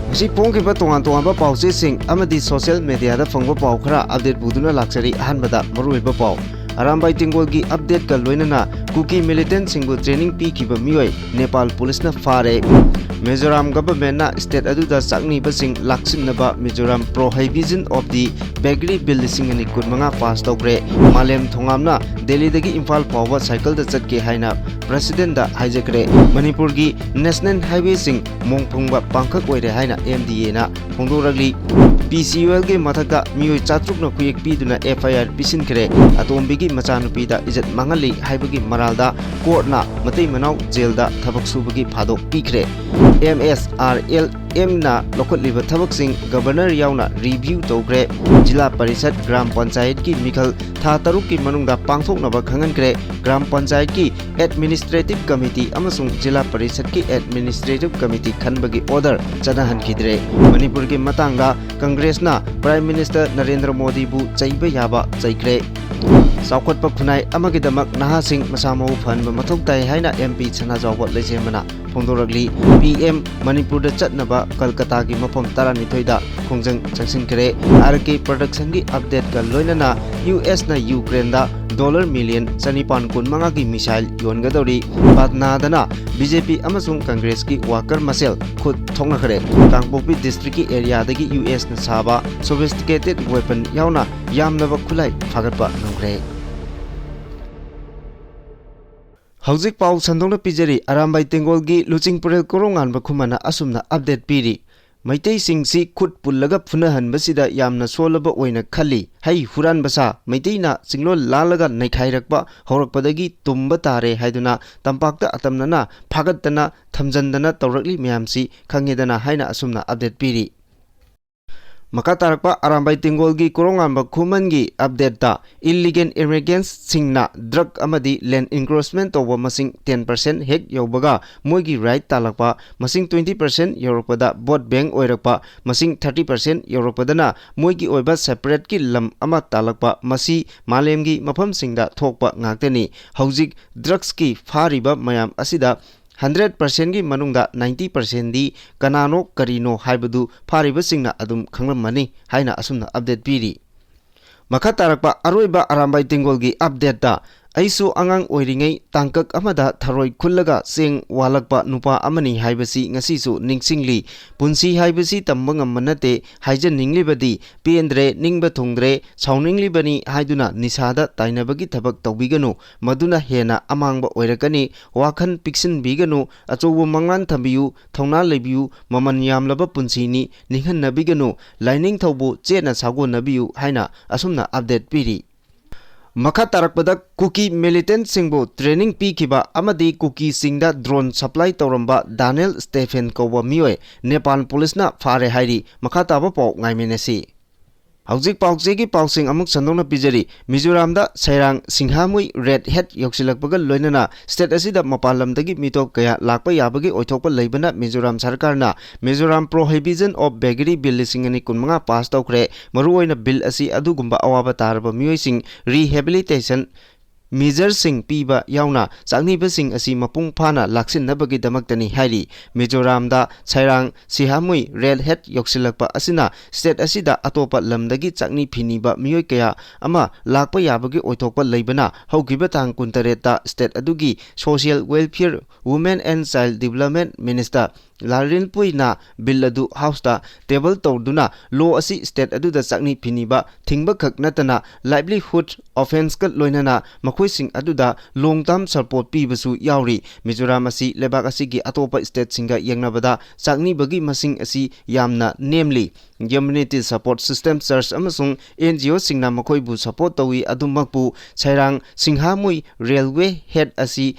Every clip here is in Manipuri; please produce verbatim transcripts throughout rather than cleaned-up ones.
ꯉꯁꯤ ꯐꯣꯡꯈꯤꯕ ꯇꯣꯉꯥꯟ ꯇꯣꯉꯥꯟꯕ ꯄꯥꯎꯆꯦꯁꯤꯡ ꯑꯃꯗꯤ social mediaꯗ ꯐꯪꯕ ꯄꯥꯎ ꯈꯔ update ꯄꯨꯗꯨꯅ ꯂꯥꯛꯆꯔꯤ꯫ ꯑꯍꯥꯟꯕꯗ ꯃꯔꯨꯑꯣꯏꯕ ꯄꯥꯎ꯫ ꯑꯔꯥꯝꯕꯥꯏ ꯇꯦꯡꯒꯣꯜꯒꯤ updateꯀ ꯂꯣꯏꯅꯅ ꯀꯨꯀꯤ militantꯁꯤꯡꯕꯨ training ꯄꯤꯈꯤꯕ ꯃꯤꯑꯣꯏ ꯅꯦꯄꯥꯜ ꯄꯨꯂꯤꯁꯅ ꯐꯥꯔꯦ꯫ ꯃꯤꯖꯣꯔꯥꯝ governmentꯅ state ꯑꯗꯨꯗ ꯆꯥꯛꯅꯤꯕꯁꯤꯡ ꯂꯥꯛꯁꯤꯟꯅꯕ Mizoram Prohibition of the Bagri Bill ꯂꯤꯁꯤꯡ ꯑꯅꯤ ꯀꯨꯟꯃꯉꯥ pass ꯇꯧꯈ꯭ꯔꯦ꯫ ꯃꯥꯂꯦꯝ ꯊꯣꯉꯥꯝꯅ ꯗꯦꯜꯂꯤꯗꯒꯤ ꯏꯝꯐꯥꯜ ꯐꯥꯎꯕ cycleꯗ ꯆꯠꯀꯦ ꯍꯥꯏꯅ presidentꯗ ꯍꯥꯏꯖꯈ꯭ꯔꯦ꯫ ꯃꯅꯤꯄꯨꯔꯒꯤ national highwayꯁꯤꯡ ꯃꯣꯡ ꯐꯨꯡꯕ ꯄꯥꯡꯈꯛ ꯑꯣꯏꯔꯦ ꯍꯥꯏꯅ MDAꯅ ꯐꯣꯡꯗꯣꯔꯛꯂꯤ꯫ PCULꯒꯤ ꯃꯊꯛꯇ ꯃꯤꯑꯣꯏ ꯆꯥꯇ꯭ꯔꯨꯛꯅ ꯈꯨꯌꯦꯛ ꯄꯤꯗꯨꯅ FIR ꯄꯤꯁꯤꯟꯈ꯭ꯔꯦ꯫ ꯑꯇꯣꯝꯕꯤꯒꯤ ꯃꯆꯥꯅꯨꯄꯤꯗ ꯏꯖꯠ ꯃꯥꯡꯍꯜꯂꯤ ꯍꯥꯏꯕꯒꯤ ꯃꯔꯥꯜꯗ courtꯅ ꯃꯇꯩ ꯃꯅꯥꯎ jailꯗ ꯊꯕꯛ ꯁꯨꯕꯒꯤ ꯐꯥꯗꯣꯛ ꯄꯤꯈ꯭ꯔꯦ꯫ MSRLMꯅ ꯂꯧꯈꯠꯂꯤꯕ ꯊꯕꯛꯁꯤꯡ governor ꯌꯥꯎꯅ review ꯇꯧꯈ꯭ꯔꯦ꯫ ꯖꯤꯂꯥ ꯄꯔꯤꯁꯠ, ꯒ꯭ꯔꯥꯝ ꯄꯟꯆꯥꯌꯠꯀꯤ ꯃꯤꯈꯜ ꯊꯥ ꯇꯔꯨꯛꯀꯤ ꯃꯅꯨꯡꯗ ꯄꯥꯡꯊꯣꯛꯅꯕ ꯈꯪꯍꯟꯈ꯭ꯔꯦ꯫ ꯒ꯭ꯔꯥꯝ ꯄꯟꯆꯥꯌꯠꯀꯤ administrative committee ꯑꯃꯁꯨꯡ ꯖꯤꯂꯥ ꯄꯔꯤꯁꯠꯀꯤ administrative committee ꯈꯟꯕꯒꯤ order ꯆꯠꯅꯍꯟꯈꯤꯗ꯭ꯔꯦ꯫ ꯃꯅꯤꯄꯨꯔꯒꯤ ꯃꯇꯥꯡꯗ ꯀꯪꯒ꯭ꯔꯦꯁꯅ Prime Minister ꯅꯔꯦꯟꯗ꯭ꯔ ꯃꯣꯗꯤꯕꯨ ꯆꯩꯕ ꯌꯥꯕ ꯆꯩꯈ꯭ꯔꯦ꯫ ꯆꯥꯎꯈꯠꯄ ꯈꯨꯟꯅꯥꯏ ꯑꯃꯒꯤꯗꯃꯛ ꯅꯍꯥꯁꯤꯡ ꯃꯁꯥ ꯃꯎ ꯐꯍꯟꯕ ꯃꯊꯧ ꯇꯥꯏ ꯍꯥꯏꯅ MP ꯁꯅꯥꯖꯥꯎꯕ ꯂꯩꯖꯦꯝꯕꯅ ꯐꯣꯡꯗꯣꯔꯛꯂꯤ꯫ PM ꯃꯅꯤꯄꯨꯔꯗ ꯆꯠꯅꯕ ꯀꯜꯀꯇꯥꯒꯤ ꯃꯐꯝ ꯇꯔꯥꯅꯤꯊꯣꯏꯗ ꯈꯣꯡꯖꯪ ꯆꯪꯁꯤꯟꯈ꯭ꯔꯦ꯫ RK Productionꯒꯤ updateꯀ ꯂꯣꯏꯅꯅ USꯅ Ukraineꯗ dollar million ꯆꯅꯤꯄꯥꯟ ꯀꯨꯟꯃꯉꯥꯒꯤ missile ꯌꯣꯟꯒꯗꯧꯔꯤ꯫ ꯄꯥꯠꯅꯥꯗꯅ BJP ꯑꯃꯁꯨꯡ ꯀꯪꯒ꯭ꯔꯦꯁꯀꯤ worker ꯃꯁꯦꯜ ꯈꯨꯠ ꯊꯣꯛꯅꯈ꯭ꯔꯦ꯫ ꯀꯥꯡꯄꯣꯛꯄꯤ districtꯀꯤ areaꯗꯒꯤ USꯅ ꯁꯥꯕ sophisticated weapon ꯌꯥꯎꯅ ꯌꯥꯝꯂꯕ ꯈꯨꯠꯂꯥꯏ ꯐꯥꯒꯠꯄ ꯉꯝꯈ꯭ꯔꯦ꯫ ꯍꯧꯖꯤꯛ ꯄꯥꯎ ꯁꯟꯗꯣꯛꯅ ꯄꯤꯖꯔꯤ꯫ ꯑꯔꯥꯝꯕꯥꯏ ꯇꯦꯡꯒꯣꯜꯒꯤ ꯂꯨꯆꯤꯡꯄꯨꯔꯦꯜ ꯀꯣꯔꯧꯉꯥꯟꯕ ꯈꯨꯃꯟꯅ ꯑꯁꯨꯝꯅ update ꯄꯤꯔꯤ꯫ ꯃꯩꯇꯩꯁꯤꯡꯁꯤ ꯈꯨꯠ ꯄꯨꯜꯂꯒ ꯐꯨꯅꯍꯟꯕꯁꯤꯗ ꯌꯥꯝꯅ ꯁꯣꯜꯂꯕ ꯑꯣꯏꯅ ꯈꯜꯂꯤ꯫ ꯍꯩ ꯍꯨꯔꯥꯟꯕ ꯁꯥ, ꯃꯩꯇꯩꯅ ꯆꯤꯡꯂꯣꯜ ꯂꯥꯜꯂꯒ ꯅꯩꯈꯥꯏꯔꯛꯄ ꯍꯧꯔꯛꯄꯗꯒꯤ ꯇꯨꯝꯕ ꯇꯥꯔꯦ ꯍꯥꯏꯗꯨꯅ ꯇꯝꯄꯥꯛꯇ ꯑꯇꯝꯅꯅ ꯐꯥꯒꯠꯇꯅ ꯊꯝꯖꯟꯗꯅ ꯇꯧꯔꯛꯂꯤ ꯃꯌꯥꯝꯁꯤ ꯈꯪꯉꯦꯗꯅ ꯍꯥꯏꯅ ꯑꯁꯨꯝꯅ update ꯄꯤꯔꯤ꯫ ꯃꯈꯥ ꯇꯥꯔꯛꯄ ꯑꯔꯥꯝꯕꯥꯏ ꯇꯦꯡꯒꯣꯜꯒꯤ ꯀꯣꯔꯧꯉꯥꯟꯕ ꯈꯨꯃꯟꯒꯤ updateꯇ illegal immigrantꯁꯤꯡꯅ drug ꯑꯃꯗꯤ land encroachment ꯇꯧꯕ ꯃꯁꯤꯡ ten percent ꯍꯦꯛ ꯌꯧꯕꯒ ꯃꯣꯏꯒꯤ right ꯇꯥꯜꯂꯛꯄ, ꯃꯁꯤꯡ twenty percent ꯌꯧꯔꯛꯄꯗ vote bank ꯑꯣꯏꯔꯛꯄ, ꯃꯁꯤꯡ thirty percent ꯌꯧꯔꯛꯄꯗꯅ ꯃꯣꯏꯒꯤ ꯑꯣꯏꯕ separateꯀꯤ ꯂꯝ ꯑꯃ ꯇꯥꯜꯂꯛꯄ, ꯃꯁꯤ ꯃꯥꯂꯦꯝꯒꯤ ꯃꯐꯝꯁꯤꯡꯗ ꯊꯣꯛꯄ ꯉꯥꯛꯇꯅꯤ꯫ ꯍꯧꯖꯤꯛ drugsꯀꯤ ꯐꯥꯔꯤꯕ ꯃꯌꯥꯝ ꯑꯁꯤꯗ ꯍꯟꯗ꯭ꯔꯦꯠ ꯄꯥꯔꯁꯦꯟꯒꯤ ꯃꯅꯨꯡꯗ ꯅꯥꯏꯟꯇꯤ ꯄꯥꯔꯁꯦꯟꯗꯤ ꯀꯅꯥꯅꯣ ꯀꯔꯤꯅꯣ ꯍꯥꯏꯕꯗꯨ ꯐꯥꯔꯤꯕꯁꯤꯡꯅ ꯑꯗꯨꯝ ꯈꯪꯂꯝꯃꯅꯤ ꯍꯥꯏꯅ ꯑꯁꯨꯝꯅ ꯑꯞꯗꯦꯠ ꯄꯤꯔꯤ꯫ ꯃꯈꯥ ꯇꯥꯔꯛꯄ ꯑꯔꯣꯏꯕ ꯑꯔꯥꯝꯕꯥꯏ ꯇꯦꯡꯒꯣꯜꯒꯤ ꯑꯞꯗꯦꯠꯇ, ꯑꯩꯁꯨ ꯑꯉꯥꯡ ꯑꯣꯏꯔꯤꯉꯩ ꯇꯥꯡꯀꯛ ꯑꯃꯗ ꯊꯔꯣꯏ ꯈꯨꯜꯂꯒ ꯆꯦꯡ ꯋꯥꯜꯂꯛꯄ ꯅꯨꯄꯥ ꯑꯃꯅꯤ ꯍꯥꯏꯕꯁꯤ ꯉꯁꯤꯁꯨ ꯅꯤꯡꯁꯤꯡꯂꯤ꯫ ꯄꯨꯟꯁꯤ ꯍꯥꯏꯕꯁꯤ ꯇꯝꯕ ꯉꯝꯕ ꯅꯠꯇꯦ꯫ ꯍꯥꯏꯖꯅꯤꯡꯂꯤꯕꯗꯤ, ꯄꯦꯟꯗ꯭ꯔꯦ, ꯅꯤꯡꯕ ꯊꯨꯡꯗ꯭ꯔꯦ, ꯁꯥꯎꯅꯤꯡꯂꯤꯕꯅꯤ ꯍꯥꯏꯗꯨꯅ ꯅꯤꯁꯥꯗ ꯇꯥꯏꯅꯕꯒꯤ ꯊꯕꯛ ꯇꯧꯕꯤꯒꯅꯨ꯫ ꯃꯗꯨꯅ ꯍꯦꯟꯅ ꯑꯃꯥꯡꯕ ꯑꯣꯏꯔꯛꯀꯅꯤ꯫ ꯋꯥꯈꯜ ꯄꯤꯛꯁꯤꯟꯕꯤꯒꯅꯨ꯫ ꯑꯆꯧꯕ ꯃꯪꯂꯥꯟ ꯊꯝꯕꯤꯌꯨ꯫ ꯊꯧꯅꯥ ꯂꯩꯕꯤꯌꯨ꯫ ꯃꯃꯜ ꯌꯥꯝꯂꯕ ꯄꯨꯟꯁꯤꯅꯤ꯫ ꯅꯤꯡꯍꯟꯅꯕꯤꯒꯅꯨ꯫ ꯂꯥꯏꯅꯤꯡꯊꯧꯕꯨ ꯆꯦꯠꯅ ꯁꯥꯒꯣꯟꯅꯕꯤꯌꯨ ꯍꯥꯏꯅ ꯑꯁꯨꯝꯅ ꯑꯞꯗꯦꯠ ꯄꯤꯔꯤ꯫ ꯃꯈꯥ ꯇꯥꯔꯛꯄꯗ, ꯀꯨꯀꯤ ꯃꯤꯂꯤꯇꯦꯟꯠꯁꯤꯡꯕꯨ ꯇ꯭ꯔꯦꯅꯤꯡ ꯄꯤꯈꯤꯕ ꯑꯃꯗꯤ ꯀꯨꯀꯤꯁꯤꯡꯗ ꯗ꯭ꯔꯣꯟ ꯁꯄ꯭ꯂꯥꯏ ꯇꯧꯔꯝꯕ ꯗꯥꯅꯦꯜ ꯁ꯭ꯇꯦꯐꯦꯟ ꯀꯧꯕ ꯃꯤꯑꯣꯏ ꯅꯦꯄꯥꯜ ꯄꯨꯂꯤꯁꯅ ꯐꯥꯔꯦ ꯍꯥꯏꯔꯤ꯫ ꯃꯈꯥ ꯇꯥꯕ ꯄꯥꯎ ꯉꯥꯏꯃꯤꯟꯅꯁꯤ꯫ ꯍꯧꯖꯤꯛ ꯄꯥꯎꯆꯦꯒꯤ ꯄꯥꯎꯁꯤꯡ ꯑꯃꯨꯛ ꯁꯟꯗꯣꯛꯅ ꯄꯤꯖꯔꯤ꯫ ꯃꯤꯖꯣꯔꯥꯝꯗ ꯁꯩꯔꯥꯡ ꯁꯤꯡꯍꯥꯃꯨꯏ ꯔꯦꯗ ꯍꯦꯠ ꯌꯧꯁꯤꯜꯂꯛꯄꯒ ꯂꯣꯏꯅꯅ ꯁ꯭ꯇꯦꯠ ꯑꯁꯤꯗ ꯃꯄꯥꯟ ꯂꯝꯗꯒꯤ ꯃꯤꯇꯣꯞ ꯀꯌꯥ ꯂꯥꯛꯄ ꯌꯥꯕꯒꯤ ꯑꯣꯏꯊꯣꯛꯄ ꯂꯩꯕꯅ ꯃꯤꯖꯣꯔꯥꯝ ꯁꯔꯀꯥꯔꯅ Mizoram Prohibition of Beggary Bill ꯂꯤꯁꯤꯡ ꯑꯅꯤ ꯀꯨꯟꯃꯉꯥ ꯄꯥꯁ ꯇꯧꯈ꯭ꯔꯦ꯫ ꯃꯔꯨꯑꯣꯏꯅ ꯕꯤꯜ ꯑꯁꯤ ꯑꯗꯨꯒꯨꯝꯕ ꯑꯋꯥꯕ ꯇꯥꯔꯕ ꯃꯤꯑꯣꯏꯁꯤꯡ rehabilitation measuresꯁꯤꯡ ꯄꯤꯕ ꯌꯥꯎꯅ ꯆꯥꯛꯅꯤꯕꯁꯤꯡ ꯑꯁꯤ ꯃꯄꯨꯡ ꯐꯥꯅ ꯂꯥꯛꯁꯤꯟꯅꯕꯒꯤꯗꯃꯛꯇꯅꯤ ꯍꯥꯏꯔꯤ꯫ ꯃꯤꯖꯣꯔꯥꯝꯗ ꯁꯩꯔꯥꯡ ꯁꯤꯍꯥꯃꯨꯏ ꯔꯦꯗ ꯍꯦꯠ ꯌꯧꯁꯤꯜꯂꯛꯄ ꯑꯁꯤꯅ ꯁ꯭ꯇꯦꯠ ꯑꯁꯤꯗ ꯑꯇꯣꯞꯄ ꯂꯝꯗꯒꯤ ꯆꯥꯛꯅꯤ ꯐꯤꯅꯤꯕ ꯃꯤꯑꯣꯏ ꯀꯌꯥ ꯑꯃ ꯂꯥꯛꯄ ꯌꯥꯕꯒꯤ ꯑꯣꯏꯊꯣꯛꯄ ꯂꯩꯕꯅ ꯍꯧꯈꯤꯕ ꯇꯥꯡ ꯀꯨꯟꯇꯔꯦꯠꯇ ꯁ꯭ꯇꯦꯠ ꯑꯗꯨꯒꯤ Social Welfare, Women and Child Development Minister ꯂꯥꯔꯤꯟꯄꯨꯏꯅ ꯕꯤꯜ ꯑꯗꯨ ꯍꯥꯎꯁꯇ ꯇꯦꯕꯜ ꯇꯧꯗꯨꯅ ꯂꯣ ꯑꯁꯤ ꯁ꯭ꯇꯦꯠ ꯑꯗꯨꯗ ꯆꯥꯛꯅꯤ ꯐꯤꯅꯤꯕ ꯊꯤꯡꯕꯈꯛ ꯅꯠꯇꯅ livelihood offenceꯀ ꯂꯣꯏꯅꯅ ꯃꯈꯣꯏꯁꯤꯡ ꯑꯗꯨꯗ long term support ꯄꯤꯕꯁꯨ ꯌꯥꯎꯔꯤ꯫ ꯃꯤꯖꯣꯔꯥꯝ ꯑꯁꯤ ꯂꯩꯕꯥꯛ ꯑꯁꯤꯒꯤ ꯑꯇꯣꯞꯄ ꯁ꯭ꯇꯦꯠꯁꯤꯡꯒ ꯌꯦꯡꯅꯕꯗ ꯆꯥꯛꯅꯤꯕꯒꯤ ꯃꯁꯤꯡ ꯑꯁꯤ ꯌꯥꯝꯅ ꯅꯦꯝꯂꯤ꯫ Community Support System, church ꯑꯃꯁꯨꯡ NGOꯁꯤꯡꯅ ꯃꯈꯣꯏꯕꯨ support ꯇꯧꯏ꯫ ꯑꯗꯨꯃꯛꯄꯨ ꯁꯩꯔꯥꯡ ꯁꯤꯡꯍꯥꯃꯨꯏ ꯔꯦꯜꯋꯦ ꯍꯦꯠ ꯑꯁꯤ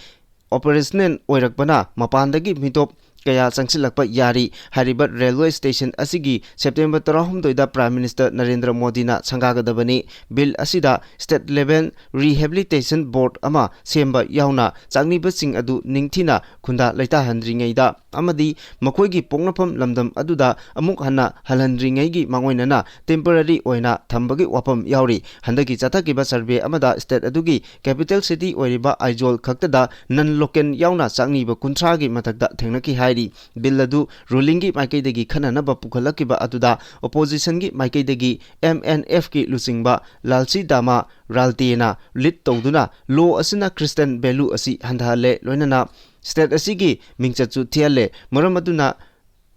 operational ꯑꯣꯏꯔꯛꯄꯅ ꯃꯄꯥꯟꯗꯒꯤ ꯃꯤꯇꯣꯞ ꯀꯌꯥ ꯆꯪꯁꯤꯜꯂꯛꯄ ꯌꯥꯔꯤ꯫ ꯍꯥꯏꯔꯤꯕ ꯔꯦꯜꯋꯦ ꯁ꯭ꯇꯦꯁꯟ ꯑꯁꯤꯒꯤ ꯁꯦꯞꯇꯦꯝꯕꯔ ꯇꯔꯥꯍꯨꯝꯗꯣꯏꯗ Prime Minister ꯅꯔꯦꯟꯗ꯭ꯔ ꯃꯣꯗꯤꯅ ꯁꯪꯒꯥꯒꯗꯕꯅꯤ꯫ ꯕꯤꯜ ꯑꯁꯤꯗ state level rehabilitation board ꯑꯃ ꯁꯦꯝꯕ ꯌꯥꯎꯅ ꯆꯥꯛꯅꯤꯕꯁꯤꯡ ꯑꯗꯨ ꯅꯤꯡꯊꯤꯅ ꯈꯨꯟꯗꯥ ꯂꯩꯇꯥꯍꯟꯗ꯭ꯔꯤꯉꯩꯗ ꯑꯃꯗꯤ ꯃꯈꯣꯏꯒꯤ ꯄꯣꯛꯅꯐꯝ ꯂꯝꯗꯝ ꯑꯗꯨꯗ ꯑꯃꯨꯛ ꯍꯟꯅ ꯍꯜꯍꯟꯗ꯭ꯔꯤꯉꯩꯒꯤ ꯃꯥꯡꯑꯣꯏꯅꯅ temporary ꯑꯣꯏꯅ ꯊꯝꯕꯒꯤ ꯋꯥꯐꯝ ꯌꯥꯎꯔꯤ꯫ ꯍꯟꯗꯛꯀꯤ ꯆꯠꯊꯈꯤꯕ survey ꯑꯃꯗ state ꯑꯗꯨꯒꯤ capital city ꯑꯣꯏꯔꯤꯕ ꯑꯥꯏꯖꯣꯜ ꯈꯛꯇꯗ non local ꯌꯥꯎꯅ ꯆꯥꯛꯅꯤꯕ ꯀꯨꯟꯊ꯭ꯔꯥꯒꯤ ꯃꯊꯛꯇ ꯊꯦꯡꯅꯈꯤ ꯍꯥꯏꯔꯤ꯫ Bill ꯑꯗꯨ rulingꯒꯤ ꯃꯥꯏꯀꯩꯗꯒꯤ ꯈꯟꯅꯅꯕ ꯄꯨꯈꯠꯂꯛꯈꯤꯕ ꯑꯗꯨꯗ oppositionꯒꯤ ꯃꯥꯏꯀꯩꯗꯒꯤ MNFꯀꯤ ꯂꯨꯆꯤꯡꯕ ꯂꯥꯜꯁꯤ ꯗꯥꯃꯥ ꯔꯥꯜꯇꯦꯅ lead ꯇꯧꯗꯨꯅ law ꯑꯁꯤꯅ Christian value ꯑꯁꯤ ꯍꯟꯊꯍꯜꯂꯦ, ꯂꯣꯏꯅꯅ state ꯑꯁꯤꯒꯤ ꯃꯤꯡꯆꯠꯁꯨ ꯊꯤꯍꯜꯂꯦ꯫ ꯃꯔꯝ ꯑꯗꯨꯅ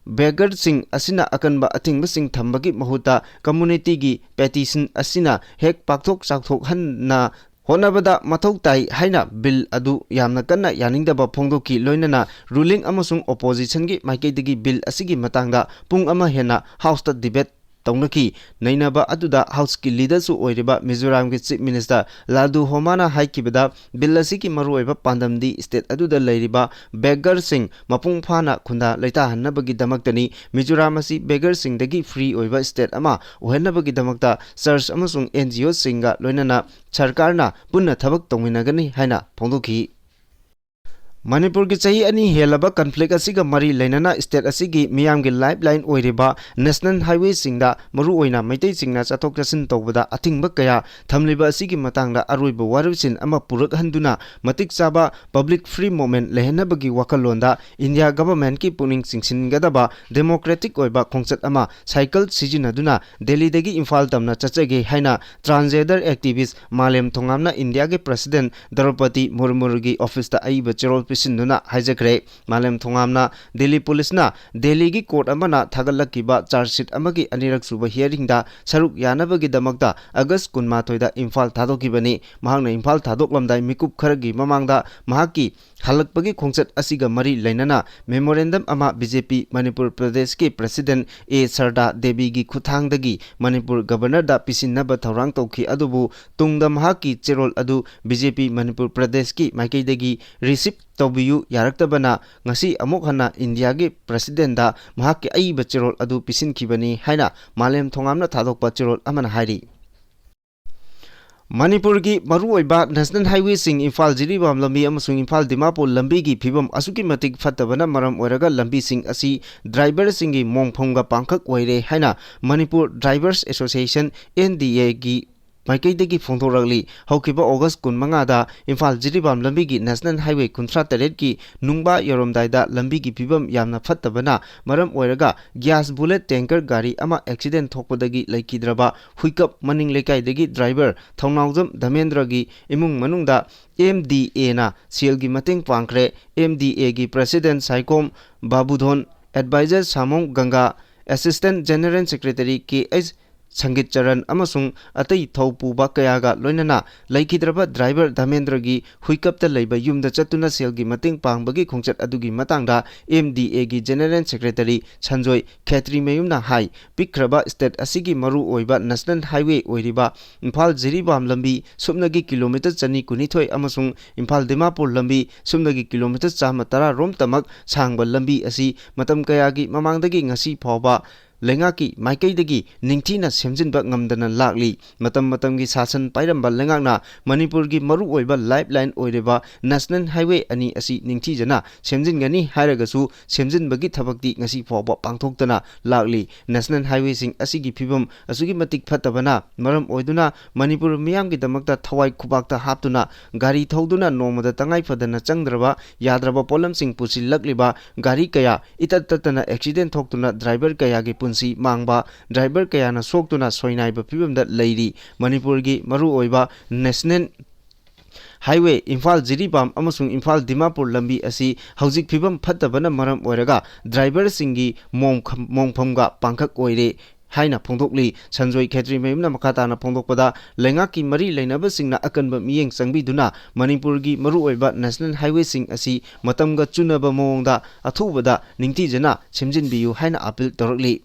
beggarꯁꯤꯡ ꯑꯁꯤꯅ ꯑꯀꯟꯕ ꯑꯊꯤꯡꯕꯁꯤꯡ ꯊꯝꯕꯒꯤ ꯃꯍꯨꯠꯇ communityꯒꯤ petition ꯑꯁꯤꯅ ꯍꯦꯛ ꯄꯥꯛꯊꯣꯛ ꯆꯥꯎꯊꯣꯛꯍꯟꯅ ꯍꯣꯠꯅꯕꯗ ꯃꯊꯧ ꯇꯥꯏ ꯍꯥꯏꯅ bill ꯑꯗꯨ ꯌꯥꯝꯅ ꯀꯟꯅ ꯌꯥꯅꯤꯡꯗꯕ ꯐꯣꯡꯗꯣꯛꯈꯤ꯫ ꯂꯣꯏꯅꯅ ruling ꯑꯃꯁꯨꯡ oppositionꯒꯤ ꯃꯥꯏꯀꯩꯗꯒꯤ bill ꯑꯁꯤꯒꯤ ꯃꯇꯥꯡꯗ ꯄꯨꯡ ꯑꯃ ꯍꯦꯟꯅ houseꯇ debate ꯇꯧꯅꯈꯤ꯫ ꯅꯩꯅꯕ ꯑꯗꯨꯗ houseꯀꯤ leaderꯁꯨ ꯑꯣꯏꯔꯤꯕ ꯃꯤꯖꯣꯔꯥꯝꯒꯤ chief minister ꯂꯥꯜꯗꯨ ꯍꯣꯃꯥꯅ ꯍꯥꯏꯈꯤꯕꯗ, bill ꯑꯁꯤꯒꯤ ꯃꯔꯨꯑꯣꯏꯕ ꯄꯥꯟꯗꯝꯗꯤ state ꯑꯗꯨꯗ ꯂꯩꯔꯤꯕ beggarꯁꯤꯡ ꯃꯄꯨꯡ ꯐꯥꯅ ꯈꯨꯟꯗꯥ ꯂꯩꯇꯥꯍꯟꯅꯕꯒꯤꯗꯃꯛꯇꯅꯤ꯫ ꯃꯤꯖꯣꯔꯥꯝ ꯑꯁꯤ beggarꯁꯤꯡꯗꯒꯤ free ꯑꯣꯏꯕ state ꯑꯃ ꯑꯣꯏꯍꯟꯅꯕꯒꯤꯗꯃꯛꯇ church ꯑꯃꯁꯨꯡ NGOꯁꯤꯡꯒ ꯂꯣꯏꯅꯅ ꯁꯔꯀꯥꯔꯅ ꯄꯨꯟꯅ ꯊꯕꯛ ꯇꯧꯃꯤꯟꯅꯒꯅꯤ ꯍꯥꯏꯅ ꯐꯣꯡꯗꯣꯛꯈꯤ꯫ ꯃꯅꯤꯄꯨꯔꯒꯤ ꯆꯍꯤ ꯑꯅꯤ ꯍꯦꯜꯂꯕ conflict ꯑꯁꯤꯒ ꯃꯔꯤ ꯂꯩꯅꯅ state ꯑꯁꯤꯒꯤ ꯃꯤꯌꯥꯝꯒꯤ lifeline ꯑꯣꯏꯔꯤꯕ national highwayꯁꯤꯡꯗ, ꯃꯔꯨꯑꯣꯏꯅ ꯃꯩꯇꯩꯁꯤꯡꯅ ꯆꯠꯊꯣꯛ ꯆꯠꯁꯤꯟ ꯇꯧꯕꯗ ꯑꯊꯤꯡꯕ ꯀꯌꯥ ꯊꯝꯂꯤꯕ ꯑꯁꯤꯒꯤ ꯃꯇꯥꯡꯗ ꯑꯔꯣꯏꯕ ꯋꯥꯔꯣꯏꯁꯤꯟ ꯑꯃ ꯄꯨꯔꯛꯍꯟꯗꯨꯅ, ꯃꯇꯤꯛ ꯆꯥꯕ public free movement ꯂꯩꯍꯟꯅꯕꯒꯤ ꯋꯥꯈꯜꯂꯣꯟꯗ India governmentꯀꯤ ꯄꯨꯛꯅꯤꯡ ꯆꯤꯡꯁꯤꯟꯒꯗꯕ democratic ꯑꯣꯏꯕ ꯈꯣꯡꯆꯠ ꯑꯃ cycle ꯁꯤꯖꯤꯟꯅꯗꯨꯅ ꯗꯦꯜꯂꯤꯗꯒꯤ ꯏꯝꯐꯥꯜ ꯇꯝꯅ ꯆꯠꯆꯒꯦ ꯍꯥꯏꯅ transgender activist ꯃꯥꯂꯦꯝ ꯊꯣꯉꯥꯝꯅ Indiaꯒꯤ president ꯗ꯭ꯔꯧꯄꯗꯤ ꯃꯨꯔꯃꯨꯒꯤ officeꯇ ꯑꯏꯕ ꯆꯦꯔꯣꯜ ꯄꯤꯁꯤꯟꯗꯨꯅ ꯍꯥꯏꯖꯈ꯭ꯔꯦ꯫ ꯃꯥꯂꯦꯝ ꯊꯣꯉꯥꯝꯅ ꯗꯦꯜꯂꯤ ꯄꯨꯂꯤꯁꯅ ꯗꯦꯜꯂꯤꯒꯤ court ꯑꯃꯅ ꯊꯥꯒꯠꯂꯛꯈꯤꯕ charge sheet ꯑꯃꯒꯤ ꯑꯅꯤꯔꯛ ꯁꯨꯕ hearingꯗ ꯁꯔꯨꯛ ꯌꯥꯅꯕꯒꯤꯗꯃꯛꯇ August ꯀꯨꯟꯃꯥꯊꯣꯏꯗ ꯏꯝꯐꯥꯜ ꯊꯥꯗꯣꯛꯈꯤꯕꯅꯤ꯫ ꯃꯍꯥꯛꯅ ꯏꯝꯐꯥꯜ ꯊꯥꯗꯣꯛꯂꯝꯗꯥꯏ ꯃꯤꯀꯨꯞ ꯈꯔꯒꯤ ꯃꯃꯥꯡꯗ ꯃꯍꯥꯛꯀꯤ ꯍꯜꯂꯛꯄꯒꯤ ꯈꯣꯡꯆꯠ ꯑꯁꯤꯒ ꯃꯔꯤ ꯂꯩꯅꯅ memorandum ꯑꯃ BJP ꯃꯅꯤꯄꯨꯔ ꯄ꯭ꯔꯗꯦꯁꯀꯤ president ꯑꯦ ꯁꯔꯗꯥ ꯗꯦꯕꯤꯒꯤ ꯈꯨꯠꯊꯥꯡꯗꯒꯤ ꯃꯅꯤꯄꯨꯔ governorꯗ ꯄꯤꯁꯤꯟꯅꯕ ꯊꯧꯔꯥꯡ ꯇꯧꯈꯤ꯫ ꯑꯗꯨꯕꯨ ꯇꯨꯡꯗ ꯃꯍꯥꯛꯀꯤ ꯆꯦꯔꯣꯜ ꯑꯗꯨ BJP ꯃꯅꯤꯄꯨꯔ ꯄ꯭ꯔꯗꯦꯁꯀꯤ ꯃꯥꯏꯀꯩꯗꯒꯤ receive ꯇꯧꯕꯤꯌꯨ ꯌꯥꯔꯛꯇꯕꯅ ꯉꯁꯤ ꯑꯃꯨꯛ ꯍꯟꯅ Indiaꯒꯤ presidentꯗ ꯃꯍꯥꯛꯀꯤ ꯑꯏꯕ ꯆꯦꯔꯣꯜ ꯑꯗꯨ ꯄꯤꯁꯤꯟꯈꯤꯕꯅꯤ ꯍꯥꯏꯅ ꯃꯥꯂꯦꯝ ꯊꯣꯉꯥꯝꯅ ꯊꯥꯗꯣꯛꯄ ꯆꯦꯔꯣꯜ ꯑꯃꯅ ꯍꯥꯏꯔꯤ꯫ ꯃꯅꯤꯄꯨꯔꯒꯤ ꯃꯔꯨꯑꯣꯏꯕ ꯅꯦꯁꯅꯦꯜ ꯍꯥꯏꯋꯦꯁꯤꯡ ꯏꯝꯐꯥꯜ ꯖꯤꯔꯤꯕꯥꯝ ꯂꯝꯕꯤ ꯑꯃꯁꯨꯡ ꯏꯝꯐꯥꯜ ꯗꯤꯃꯥꯄꯨꯔ ꯂꯝꯕꯤꯒꯤ ꯐꯤꯕꯝ ꯑꯁꯨꯛꯀꯤ ꯃꯇꯤꯛ ꯐꯠꯇꯕꯅ ꯃꯔꯝ ꯑꯣꯏꯔꯒ ꯂꯝꯕꯤꯁꯤꯡ ꯑꯁꯤ ꯗ꯭ꯔꯥꯏꯚꯔꯁꯤꯡꯒꯤ ꯃꯣꯡꯐꯝꯒ ꯄꯥꯡꯈꯛ ꯑꯣꯏꯔꯦ ꯍꯥꯏꯅ Manipur drivers association, N D ꯑꯦꯒꯤ ꯃꯥꯏꯀꯩꯗꯒꯤ ꯐꯣꯡꯗꯣꯔꯛꯂꯤ꯫ ꯍꯧꯈꯤꯕ ꯑꯣꯒꯁ ꯀꯨꯟꯃꯉꯥꯗ ꯏꯝꯐꯥꯜ ꯖꯤꯔꯤꯕꯥꯝ ꯂꯝꯕꯤꯒꯤ ꯅꯦꯁꯅꯦꯜ ꯍꯥꯏꯋꯦ ꯀꯨꯟꯊ꯭ꯔꯥ ꯇꯔꯦꯠꯀꯤ ꯅꯨꯡꯕꯥ ꯌꯧꯔꯝꯗꯥꯏꯗ ꯂꯝꯕꯤꯒꯤ ꯐꯤꯕꯝ ꯌꯥꯝꯅ ꯐꯠꯇꯕꯅ ꯃꯔꯝ ꯑꯣꯏꯔꯒ ꯒ꯭ꯌꯥꯁ ꯕꯨꯂꯦꯠ ꯇꯦꯡꯀꯔ ꯒꯥꯔꯤ ꯑꯃ ꯑꯦꯛꯁꯤꯗꯦꯟ ꯊꯣꯛꯄꯗꯒꯤ ꯂꯩꯈꯤꯗ꯭ꯔꯕ ꯍꯨꯏꯀꯞ ꯃꯅꯤꯡ ꯂꯩꯀꯥꯏꯗꯒꯤ ꯗ꯭ꯔꯥꯏꯚꯔ ꯊꯧꯅꯥꯎꯖꯝ ꯙꯃꯦꯟꯗ꯭ꯔꯒꯤ ꯏꯃꯨꯡ ꯃꯅꯨꯡꯗ ꯑꯦꯝ ꯗꯤ ꯑꯦꯅ ꯁꯦꯜꯒꯤ ꯃꯇꯦꯡ ꯄꯥꯡꯈ꯭ꯔꯦ꯫ ꯑꯦꯝ ꯗꯤ ꯑꯦꯒꯤ ꯄ꯭ꯔꯦꯁꯤꯗꯦꯟꯠ ꯁꯥꯏꯈꯣꯝ ꯕꯥꯕꯨꯙꯣꯟ, ꯑꯦꯗꯚꯥꯏꯖꯔ ꯁꯥꯃꯣꯡ ꯒꯪꯒꯥ, ꯑꯦꯁꯤꯁꯇꯦꯟꯠ ꯖꯦꯅꯔꯦꯜ ꯁꯦꯀ꯭ꯔꯦꯇꯔꯤ ꯀꯦ ꯑꯩꯆ ꯁꯪꯒꯤꯠ ꯆꯔꯟ ꯑꯃꯁꯨꯡ ꯑꯇꯩ ꯊꯧ ꯄꯨꯕ ꯀꯌꯥꯒ ꯂꯣꯏꯅꯅ ꯂꯩꯈꯤꯗ꯭ꯔꯕ ꯗ꯭ꯔꯥꯏꯚꯔ ꯙꯃꯦꯟꯗ꯭ꯔꯒꯤ ꯍꯨꯏꯀꯞꯇ ꯂꯩꯕ ꯌꯨꯝꯗ ꯆꯠꯇꯨꯅ ꯁꯦꯜꯒꯤ ꯃꯇꯦꯡ ꯄꯥꯡꯕꯒꯤ ꯈꯣꯡꯆꯠ ꯑꯗꯨꯒꯤ ꯃꯇꯥꯡꯗ ꯑꯦꯝ ꯗꯤ ꯑꯦꯒꯤ ꯖꯦꯅꯔꯦꯜ ꯁꯦꯀ꯭ꯔꯦꯇꯔꯤ ꯁꯟꯖꯣꯏ ꯈꯦꯇ꯭ꯔꯤꯃꯌꯨꯝꯅ ꯍꯥꯏ, ꯄꯤꯛꯈ꯭ꯔꯕ ꯁ꯭ꯇꯦꯠ ꯑꯁꯤꯒꯤ ꯃꯔꯨꯑꯣꯏꯕ ꯅꯦꯁꯅꯦꯜ ꯍꯥꯏꯋꯦ ꯑꯣꯏꯔꯤꯕ ꯏꯝꯐꯥꯜ ꯖꯤꯔꯤꯕꯥꯝ ꯂꯝꯕꯤ ꯁꯨꯞꯅꯒꯤ ꯀꯤꯂꯣꯃꯤꯇꯔ ꯆꯅꯤ ꯀꯨꯟꯅꯤꯊꯣꯏ ꯑꯃꯁꯨꯡ ꯏꯝꯐꯥꯜ ꯗꯤꯃꯥꯄꯨꯔ ꯂꯝꯕꯤ ꯁꯨꯞꯅꯒꯤ ꯀꯤꯂꯣꯃꯤꯇꯔ ꯆꯥꯝꯃ ꯇꯔꯥ ꯔꯣꯝꯇꯃꯛ ꯁꯥꯡꯕ ꯂꯝꯕꯤ ꯑꯁꯤ ꯃꯇꯝ ꯀꯌꯥꯒꯤ ꯃꯃꯥꯡꯗꯒꯤ ꯉꯁꯤ ꯐꯥꯎꯕ ꯂꯩꯉꯥꯛꯀꯤ ꯃꯥꯏꯀꯩꯗꯒꯤ ꯅꯤꯡꯊꯤꯅ ꯁꯦꯝꯖꯤꯟꯕ ꯉꯝꯗꯅ ꯂꯥꯛꯂꯤ꯫ ꯃꯇꯝ ꯃꯇꯝꯒꯤ ꯁꯥꯁꯟ ꯄꯥꯏꯔꯝꯕ ꯂꯩꯉꯥꯛꯅ ꯃꯅꯤꯄꯨꯔꯒꯤ ꯃꯔꯨꯑꯣꯏꯕ ꯂꯥꯏꯐ ꯂꯥꯏꯟ ꯑꯣꯏꯔꯤꯕ ꯅꯦꯁꯅꯦꯜ ꯍꯥꯏꯋꯦ ꯑꯅꯤ ꯑꯁꯤ ꯅꯤꯡꯊꯤꯖꯅ ꯁꯦꯝꯖꯤꯟꯒꯅꯤ ꯍꯥꯏꯔꯒꯁꯨ ꯁꯦꯝꯖꯤꯟꯕꯒꯤ ꯊꯕꯛꯇꯤ ꯉꯁꯤ ꯐꯥꯎꯕ ꯄꯥꯡꯊꯣꯛꯇꯅ ꯂꯥꯛꯂꯤ꯫ ꯅꯦꯁꯅꯦꯜ ꯍꯥꯏꯋꯦꯁꯤꯡ ꯑꯁꯤꯒꯤ ꯐꯤꯕꯝ ꯑꯁꯨꯛꯀꯤ ꯃꯇꯤꯛ ꯐꯠꯇꯕꯅ ꯃꯔꯝ ꯑꯣꯏꯗꯨꯅ ꯃꯅꯤꯄꯨꯔ ꯃꯤꯌꯥꯝꯒꯤꯗꯃꯛꯇ ꯊꯋꯥꯏ ꯈꯨꯕꯥꯛꯇ ꯍꯥꯞꯇꯨꯅ ꯒꯥꯔꯤ ꯊꯧꯗꯨꯅ ꯅꯣꯡꯃꯗ ꯇꯉꯥꯏ ꯐꯗꯅ ꯆꯪꯗ꯭ꯔꯕ ꯌꯥꯗ꯭ꯔꯕ ꯄꯣꯠꯂꯝꯁꯤꯡ ꯄꯨꯁꯤꯜꯂꯛꯂꯤꯕ ꯒꯥꯔꯤ ꯀꯌꯥ ꯏꯇꯠ ꯇꯠꯇꯅ ꯑꯦꯛꯁꯤꯗꯦꯟ ꯊꯣꯛꯇꯨꯅ ꯗ꯭ꯔꯥꯏꯚꯔ ꯀꯌꯥꯒꯤ ꯄꯨꯟꯁꯤ ꯃꯥꯡꯕ, ꯗ꯭ꯔꯥꯏꯚꯔ ꯀꯌꯥꯅ ꯁꯣꯛꯇꯨꯅ ꯁꯣꯏꯅꯥꯏꯕ ꯐꯤꯕꯝꯗ ꯂꯩꯔꯤ꯫ ꯃꯅꯤꯄꯨꯔꯒꯤ ꯃꯔꯨꯑꯣꯏꯕ ꯅꯦꯁꯅꯦꯜ ꯍꯥꯏꯋꯦ ꯏꯝꯐꯥꯜ ꯖꯤꯔꯤꯕꯥꯝ ꯑꯃꯁꯨꯡ ꯏꯝꯐꯥꯜ ꯗꯤꯃꯥꯄꯨꯔ ꯂꯝꯕꯤ ꯑꯁꯤ ꯍꯧꯖꯤꯛ ꯐꯤꯕꯝ ꯐꯠꯇꯕꯅ ꯃꯔꯝ ꯑꯣꯏꯔꯒ ꯗ꯭ꯔꯥꯏꯚꯔꯁꯤꯡꯒꯤ ꯃꯣꯡꯈꯝ-, ꯃꯣꯡꯐꯝꯒ ꯄꯥꯡꯈꯛ ꯑꯣꯏꯔꯦ ꯍꯥꯏꯅ ꯐꯣꯡꯗꯣꯛꯂꯤ꯫ ꯁꯟꯖꯣꯏ ꯈꯦꯇ꯭ꯔꯤꯃꯌꯨꯝꯅ ꯃꯈꯥ ꯇꯥꯅ ꯐꯣꯡꯗꯣꯛꯄꯗ, ꯂꯩꯉꯥꯛꯀꯤ ꯃꯔꯤ ꯂꯩꯅꯕꯁꯤꯡꯅ ꯑꯀꯟꯕ ꯃꯤꯠꯌꯦꯡ ꯆꯪꯕꯤꯗꯨꯅ ꯃꯅꯤꯄꯨꯔꯒꯤ ꯃꯔꯨꯑꯣꯏꯕ ꯅꯦꯁꯅꯦꯜ ꯍꯥꯏꯋꯦꯁꯤꯡ ꯑꯁꯤ ꯃꯇꯝꯒ ꯆꯨꯅꯕ ꯃꯑꯣꯡꯗ ꯑꯊꯨꯕꯗ ꯅꯤꯡꯊꯤꯖꯅ ꯁꯦꯝꯖꯤꯟꯕꯤꯌꯨ ꯍꯥꯏꯅ ꯑꯥꯄꯤꯜ ꯇꯧꯔꯛꯂꯤ꯫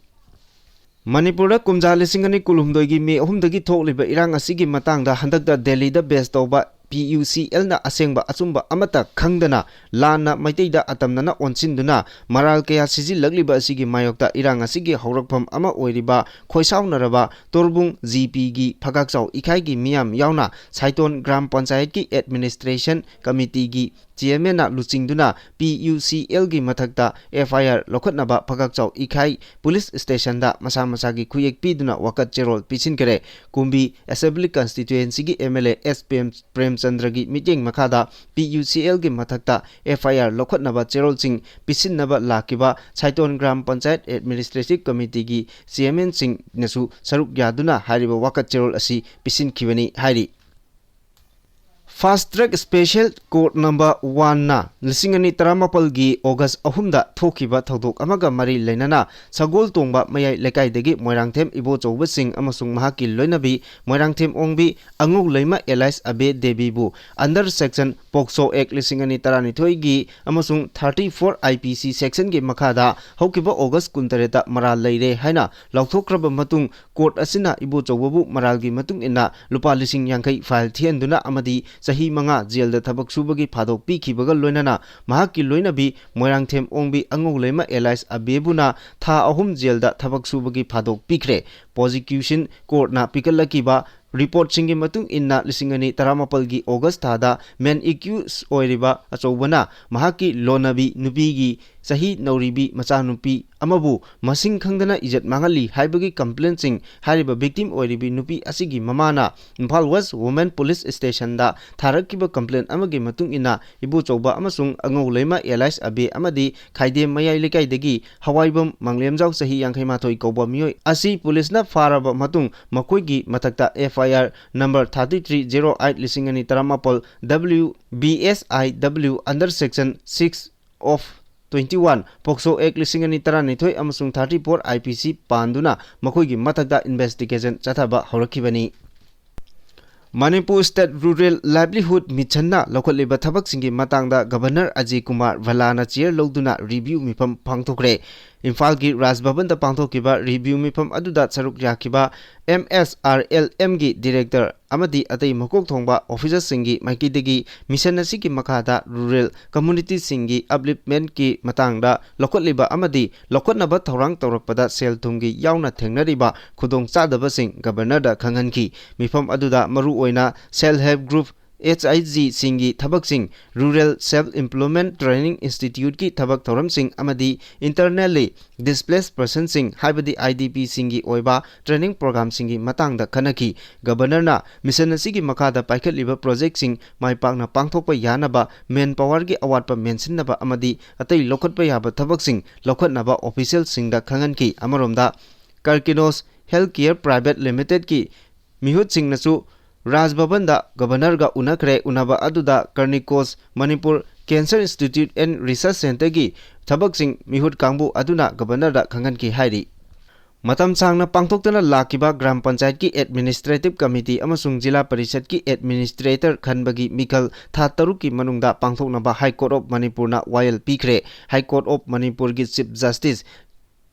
ꯃꯅꯤꯄꯨꯔꯗ ꯀꯨꯝꯖꯥ ꯂꯤꯁꯤꯡ ꯑꯅꯤ ꯀꯨꯟꯍꯨꯝꯗꯣꯏꯒꯤ ꯃꯦ ꯑꯍꯨꯝꯗꯒꯤ ꯊꯣꯛꯂꯤꯕ ꯏꯔꯥꯡ ꯑꯁꯤꯒꯤ ꯃꯇꯥꯡꯗ ꯍꯟꯗꯛꯇ ꯗꯦꯜꯂꯤꯗ ꯕꯦꯁ ꯇꯧꯕ ꯄꯤ ꯌꯨ ꯁꯤ ꯑꯦꯜꯅ ꯑꯁꯦꯡꯕ ꯑꯆꯨꯝꯕ ꯑꯃꯠꯇ ꯈꯪꯗꯅ ꯂꯥꯟꯅ ꯃꯩꯇꯩꯗ ꯑꯇꯝꯅꯅ ꯑꯣꯟꯁꯤꯟꯗꯨꯅ ꯃꯔꯥꯜ ꯀꯌꯥ ꯁꯤꯖꯤꯜꯂꯛꯂꯤꯕ ꯑꯁꯤꯒꯤ ꯃꯥꯌꯣꯛꯇ ꯏꯔꯥꯡ ꯑꯁꯤꯒꯤ ꯍꯧꯔꯛꯐꯝ ꯑꯃ ꯑꯣꯏꯔꯤꯕ ꯈꯣꯏꯁꯥꯎꯅꯔꯕ ꯇꯣꯔꯕꯨꯡ ꯖꯤ ꯄꯤꯒꯤ ꯐꯒꯥꯛꯆꯥꯎ ꯏꯀꯥꯏꯒꯤ ꯃꯤꯌꯥꯝ ꯌꯥꯎꯅ ꯁꯥꯏꯇꯣꯟ ꯒ꯭ꯔꯥꯝ ꯄꯟꯆꯥꯌꯠꯀꯤ ꯑꯦꯗꯃꯤꯅꯤꯁꯇ꯭ꯔꯦꯁꯟ ꯀꯃꯤꯇꯤꯒꯤ ꯆꯤꯌꯔꯃꯦꯟꯅ ꯂꯨꯆꯤꯡꯗꯨꯅ ꯄꯤ ꯌꯨ ꯁꯤ ꯑꯦꯜꯒꯤ ꯃꯊꯛꯇ ꯑꯦꯐ ꯑꯥꯏ ꯑꯥꯔ ꯂꯧꯈꯠꯅꯕ ꯐꯒꯥꯛꯆꯥꯎ ꯏꯀꯥꯏ ꯄꯨꯂꯤꯁ ꯁ꯭ꯇꯦꯁꯟꯗ ꯃꯁꯥ ꯃꯁꯥꯒꯤ ꯈꯨꯌꯦꯛ ꯄꯤꯗꯨꯅ ꯋꯥꯀꯠ ꯆꯦꯔꯣꯜ ꯄꯤꯁꯤꯟꯈꯔꯦ꯫ ꯀꯨꯝꯕꯤ ꯑꯦꯁꯦꯝꯕ꯭ꯂꯤ ꯀꯟꯁꯇꯤꯇ꯭ꯋꯦꯟꯁꯤꯒꯤ M L A S Prem-, ꯄ꯭ꯔꯦꯝꯆꯟꯗ꯭ꯔꯒꯤ ꯃꯤꯠꯌꯦꯡ ꯃꯈꯥꯗ ꯄꯤ ꯌꯨ ꯁꯤ ꯑꯦꯜꯒꯤ ꯃꯊꯛꯇ ꯑꯦꯐ ꯑꯥꯏ ꯑꯥꯔ ꯂꯧꯈꯠꯅꯕ ꯆꯦꯔꯣꯜꯁꯤꯡ ꯄꯤꯁꯤꯟꯅꯕ ꯂꯥꯛꯈꯤꯕ ꯁꯥꯏꯇꯣꯟ ꯒ꯭ꯔꯥꯝ ꯄꯟꯆꯥꯌꯠ ꯑꯦꯗꯃꯤꯅꯤꯁꯇ꯭ꯔꯦꯇꯤꯚ ꯀꯃꯤꯇꯤꯒꯤ ꯆꯤꯌꯔꯃꯦꯟꯁꯤꯡꯅꯁꯨ ꯁꯔꯨꯛ ꯌꯥꯗꯨꯅ ꯍꯥꯏꯔꯤꯕ ꯋꯥꯀꯠ ꯆꯦꯔꯣꯜ ꯑꯁꯤ ꯄꯤꯁꯤꯟꯈꯤꯕꯅꯤ ꯍꯥꯏꯔꯤ꯫ ꯐꯥꯁ ꯇ꯭ꯔꯦꯛ ꯁ꯭ꯄꯦꯁꯦꯜ ꯀꯣꯔꯠ ꯅꯝꯕꯔ ꯋꯥꯟꯅ ꯂꯤꯁꯤꯡ ꯑꯅꯤ ꯇꯔꯥꯃꯥꯄꯜꯒꯤ ꯑꯣꯒꯁ ꯑꯍꯨꯝꯗ ꯊꯣꯛꯈꯤꯕ ꯊꯧꯗꯣꯛ ꯑꯃꯒ ꯃꯔꯤ ꯂꯩꯅꯅ ꯁꯒꯣꯜ ꯇꯣꯡꯕ ꯃꯌꯥꯏ ꯂꯩꯀꯥꯏꯗꯒꯤ ꯃꯣꯏꯔꯥꯡꯊꯦꯝ ꯏꯕꯣꯆꯧꯕꯁꯤꯡ ꯑꯃꯁꯨꯡ ꯃꯍꯥꯛꯀꯤ ꯂꯣꯏꯅꯕꯤ ꯃꯣꯏꯔꯥꯡꯊꯦꯝ ꯑꯣꯡꯕꯤ ꯑꯉꯧ ꯂꯩꯃ ꯑꯦꯂꯥꯏꯁ ꯑꯕꯦ ꯗꯦꯕꯤꯕꯨ under section ꯄꯣꯛꯁꯣ ꯑꯦꯛ ꯂꯤꯁꯤꯡ ꯑꯅꯤ ꯇꯔꯥꯅꯤꯊꯣꯏꯒꯤ ꯑꯃꯁꯨꯡ thirty four I P C sectionꯒꯤ ꯃꯈꯥꯗ ꯍꯧꯈꯤꯕ ꯑꯣꯒꯁ ꯀꯨꯟꯇꯔꯦꯠꯇ ꯃꯔꯥꯜ ꯂꯩꯔꯦ ꯍꯥꯏꯅ ꯂꯥꯎꯊꯣꯛꯈ꯭ꯔꯕ ꯃꯇꯨꯡ, ꯀꯣꯔꯠ ꯑꯁꯤꯅ ꯏꯕꯣꯆꯧꯕꯕꯨ ꯃꯔꯥꯜꯒꯤ ꯃꯇꯨꯡ ꯏꯟꯅ ꯂꯨꯄꯥ ꯂꯤꯁꯤꯡ ꯌꯥꯡꯈꯩ ꯐꯥꯏꯜ ꯊꯤꯍꯟꯗꯨꯅ ꯑꯃꯗꯤ ꯆꯍꯤ ꯃꯉꯥ ꯖꯦꯜꯗ ꯊꯕꯛ ꯁꯨꯕꯒꯤ ꯐꯥꯗꯣꯛ ꯄꯤꯈꯤꯕꯒ ꯂꯣꯏꯅꯅ ꯃꯍꯥꯛꯀꯤ ꯂꯣꯏꯅꯕꯤ ꯃꯣꯏꯔꯥꯡꯊꯦꯝ ꯑꯣꯡꯕꯤ ꯑꯉꯧ ꯂꯩꯃ ꯑꯦꯂꯥꯏꯁ ꯑꯕꯦꯕꯨꯅ ꯊꯥ ꯑꯍꯨꯝ ꯖꯦꯜꯗ ꯊꯕꯛ ꯁꯨꯕꯒꯤ ꯐꯥꯗꯣꯛ ꯄꯤꯈ꯭ꯔꯦ꯫ ꯄ꯭ꯔꯣꯁꯤꯀ꯭ꯌꯨꯁꯟ ꯀꯣꯔꯠꯅ ꯄꯤꯈꯠꯂꯛꯈꯤꯕ ꯔꯤꯄꯣꯔꯠꯁꯤꯡꯒꯤ ꯃꯇꯨꯡ ꯏꯟꯅ, ꯂꯤꯁꯤꯡ ꯑꯅꯤ ꯇꯔꯥꯃꯥꯄꯜꯒꯤ ꯑꯣꯒꯁ ꯊꯥꯗ ꯃꯦꯟ ꯑꯦꯀ꯭ꯌꯨꯁ ꯑꯣꯏꯔꯤꯕ ꯑꯆꯧꯕꯅ ꯃꯍꯥꯛꯀꯤ ꯂꯣꯟꯅꯕꯤ ꯅꯨꯄꯤꯒꯤ ꯆꯍꯤ ꯅꯧꯔꯤꯕꯤ ꯃꯆꯥꯅꯨꯄꯤ ꯑꯃꯕꯨ ꯃꯁꯤꯡ ꯈꯪꯗꯅ ꯏꯖꯠ ꯃꯥꯡꯍꯜꯂꯤ ꯍꯥꯏꯕꯒꯤ ꯀꯝꯄ꯭ꯂꯦꯟꯁꯤꯡ ꯍꯥꯏꯔꯤꯕ ꯚꯤꯛꯇꯤꯝ ꯑꯣꯏꯔꯤꯕꯤ ꯅꯨꯄꯤ ꯑꯁꯤꯒꯤ ꯃꯃꯥꯅ ꯏꯝꯐꯥꯜ ꯋꯦꯁ ꯋꯨꯃꯦꯟ ꯄꯨꯂꯤꯁ ꯁ꯭ꯇꯦꯁꯟꯗ ꯊꯥꯔꯛꯈꯤꯕ ꯀꯝꯄ꯭ꯂꯦꯟ ꯑꯃꯒꯤ ꯃꯇꯨꯡ ꯏꯟꯅ ꯏꯕꯣꯆꯧꯕ ꯑꯃꯁꯨꯡ ꯑꯉꯧ ꯂꯩꯃ ꯑꯦꯂꯥꯏꯁ ꯑꯕꯦ ꯑꯃꯗꯤ ꯈꯥꯏꯗꯦꯝ ꯃꯌꯥꯏ ꯂꯩꯀꯥꯏꯗꯒꯤ ꯍꯋꯥꯏꯕꯝ ꯃꯪꯂꯦꯝꯖꯥꯎ ꯆꯍꯤ ꯌꯥꯡꯈꯩ ꯃꯥꯊꯣꯏ ꯀꯧꯕ ꯃꯤꯑꯣꯏ ꯑꯁꯤ ꯄꯨꯂꯤꯁꯅ ꯐꯥꯔꯕ ꯃꯇꯨꯡ ꯃꯈꯣꯏꯒꯤ ꯃꯊꯛꯇ F I R number thirty three zero eight ꯂꯤꯁꯤꯡ ꯑꯅꯤ ꯇꯔꯥꯃꯥꯄꯜ W B S I W under section six of twenty one, ꯄꯣꯛꯁꯣ ꯑꯦꯛ ꯂꯤꯁꯤꯡ ꯑꯅꯤ ꯇꯔꯥꯅꯤꯊꯣꯏ ꯑꯃꯁꯨꯡ thirty four I P C ꯄꯥꯟꯗꯨꯅ ꯃꯈꯣꯏꯒꯤ ꯃꯊꯛꯇ ꯏꯟꯚꯦꯁꯇꯤꯒꯦꯁꯟ ꯆꯠꯊꯕ ꯍꯧꯔꯛꯈꯤꯕꯅꯤ꯫ ꯃꯅꯤꯄꯨꯔ ꯁ꯭ꯇꯦꯠ ꯔꯨꯔꯦꯜ ꯂꯥꯏꯚꯂꯤꯍꯨꯗ ꯃꯤꯁꯟꯅ ꯂꯧꯈꯠꯂꯤꯕ ꯊꯕꯛꯁꯤꯡꯒꯤ ꯃꯇꯥꯡꯗ ꯒꯚꯔꯅꯔ ꯑꯖꯌ ꯀꯨꯃꯥꯔ ꯚꯜꯂꯥꯅ ꯆꯦꯌꯔ ꯂꯧꯗꯨꯅ ꯔꯤꯚ꯭ꯌꯨ ꯃꯤꯐꯝ ꯄꯥꯡꯊꯣꯛꯈ꯭ꯔꯦ꯫ ꯏꯝꯐꯥꯜꯒꯤ ꯔꯥꯖ ꯚꯕꯟꯗ ꯄꯥꯡꯊꯣꯛꯈꯤꯕ ꯔꯤꯚ꯭ꯌꯨ ꯃꯤꯐꯝ ꯑꯗꯨꯗ ꯁꯔꯨꯛ ꯌꯥꯈꯤꯕ ꯑꯦꯝ ꯑꯦꯁ ꯑꯥꯔ ꯑꯦꯜ ꯑꯦꯝꯒꯤ ꯗꯤꯔꯦꯛꯇꯔ ꯑꯃꯗꯤ ꯑꯇꯩ ꯃꯀꯣꯛ ꯊꯣꯡꯕ ꯑꯣꯐꯤꯁꯔꯁꯤꯡꯒꯤ ꯃꯥꯏꯀꯩꯗꯒꯤ ꯃꯤꯁꯟ ꯑꯁꯤꯒꯤ ꯃꯈꯥꯗ ꯔꯨꯔꯦꯜ ꯀꯝꯃꯨꯅꯤꯇꯤꯁꯤꯡꯒꯤ ꯑꯞꯂꯤꯞꯃꯦꯟꯠꯀꯤ ꯃꯇꯥꯡꯗ ꯂꯧꯈꯠꯂꯤꯕ ꯑꯃꯗꯤ ꯂꯧꯈꯠꯅꯕ ꯊꯧꯔꯥꯡ ꯇꯧꯔꯛꯄꯗ ꯁꯦꯜ ꯊꯨꯝꯒꯤ ꯌꯥꯎꯅ ꯊꯦꯡꯅꯔꯤꯕ ꯈꯨꯗꯣꯡꯆꯥꯗꯕꯁꯤꯡ ꯒꯕꯔꯅꯔꯗ ꯈꯪꯍꯟꯈꯤ꯫ ꯃꯤꯐꯝ ꯑꯗꯨꯗ ꯃꯔꯨꯑꯣꯏꯅ ꯁꯦꯜꯐ ꯍꯦꯜꯞ ꯒ꯭ꯔꯨꯞ, ꯑꯦꯆ ꯑꯥꯏ ꯖꯤꯁꯤꯡꯒꯤ ꯊꯕꯛꯁꯤꯡ, ꯔꯨꯔꯦꯜ ꯁꯦꯜꯐ ꯏꯝꯄ꯭ꯂꯣꯏꯃꯦꯟꯠ ꯇ꯭ꯔꯦꯅꯤꯡ ꯏꯟꯁꯇꯤꯇ꯭ꯌꯨꯠꯀꯤ ꯊꯕꯛ ꯊꯧꯔꯝꯁꯤꯡ ꯑꯃꯗꯤ ꯏꯟꯇꯔꯅꯦꯜꯂꯤ ꯗꯤꯁꯄ꯭ꯂꯦꯁ ꯄꯔꯁꯟꯁꯤꯡ, ꯍꯥꯏꯕꯗꯤ ꯑꯥꯏ ꯗꯤ ꯄꯤꯁꯤꯡꯒꯤ ꯑꯣꯏꯕ ꯇ꯭ꯔꯦꯅꯤꯡ ꯄ꯭ꯔꯣꯒ꯭ꯔꯥꯝꯁꯤꯡꯒꯤ ꯃꯇꯥꯡꯗ ꯈꯟꯅꯈꯤ꯫ ꯒꯕꯔꯅꯔꯅ ꯃꯤꯁꯟ ꯑꯁꯤꯒꯤ ꯃꯈꯥꯗ ꯄꯥꯏꯈꯠꯂꯤꯕ ꯄ꯭ꯔꯣꯖꯦꯛꯁꯤꯡ ꯃꯥꯏ ꯄꯥꯛꯅ ꯄꯥꯡꯊꯣꯛꯄ ꯌꯥꯅꯕ ꯃꯦꯟ ꯄꯥꯋꯔꯒꯤ ꯑꯋꯥꯠꯄ ꯃꯦꯟꯁꯤꯟꯅꯕ ꯑꯃꯗꯤ ꯑꯇꯩ ꯂꯧꯈꯠꯄ ꯌꯥꯕ ꯊꯕꯛꯁꯤꯡ ꯂꯧꯈꯠꯅꯕ ꯑꯣꯐꯤꯁꯤꯌꯦꯜꯁꯤꯡꯗ ꯈꯪꯍꯟꯈꯤ꯫ ꯑꯃꯔꯣꯝꯗ, ꯀꯥꯔꯀꯤꯅꯣꯁ ꯍꯦꯜꯊ ꯀꯦꯌꯔ ꯄ꯭ꯔꯥꯏꯚꯦꯠ ꯂꯤꯃꯤꯇꯦꯗꯀꯤ ꯃꯤꯍꯨꯠꯁꯤꯡꯅꯁꯨ ꯔꯥꯖ ꯚꯕꯟꯗ ꯒꯕꯔꯅꯔꯒ ꯎꯅꯈ꯭ꯔꯦ꯫ ꯎꯅꯕ ꯑꯗꯨꯗ Karkinos Manipur cancer institute and research ꯁꯦꯟꯇꯔꯒꯤ ꯊꯕꯛꯁꯤꯡ ꯃꯤꯍꯨꯠ ꯀꯥꯡꯕꯨ ꯑꯗꯨꯅ ꯒꯕꯔꯅꯔꯗ ꯈꯪꯍꯟꯈꯤ ꯍꯥꯏꯔꯤ꯫ ꯃꯇꯝ ꯁꯥꯡꯅ ꯄꯥꯡꯊꯣꯛꯇꯨꯅ ꯂꯥꯛꯈꯤꯕ ꯒ꯭ꯔꯥꯝ ꯄꯟꯆꯥꯌꯠꯀꯤ ꯑꯦꯗꯃꯤꯅꯤꯁꯇ꯭ꯔꯦꯇꯤꯚ ꯀꯃꯤꯇꯤ ꯑꯃꯁꯨꯡ ꯖꯤꯂꯥ ꯄꯔꯤꯁꯠꯀꯤ ꯑꯦꯗꯃꯤꯅꯤꯁꯇ꯭ꯔꯦꯇꯔ ꯈꯟꯕꯒꯤ ꯃꯤꯈꯜ ꯊꯥ ꯇꯔꯨꯛꯀꯤ ꯃꯅꯨꯡꯗ ꯄꯥꯡꯊꯣꯛꯅꯕ ꯍꯥꯏ ꯀꯣꯔꯠ ꯑꯣꯐ ꯃꯅꯤꯄꯨꯔꯅ ꯋꯥꯌꯦꯜ ꯄꯤꯈ꯭ꯔꯦ꯫ ꯍꯥꯏ ꯀꯣꯔꯠ ꯑꯣꯐ ꯃꯅꯤꯄꯨꯔꯒꯤ ꯆꯤꯐ ꯖꯁꯇꯤꯁ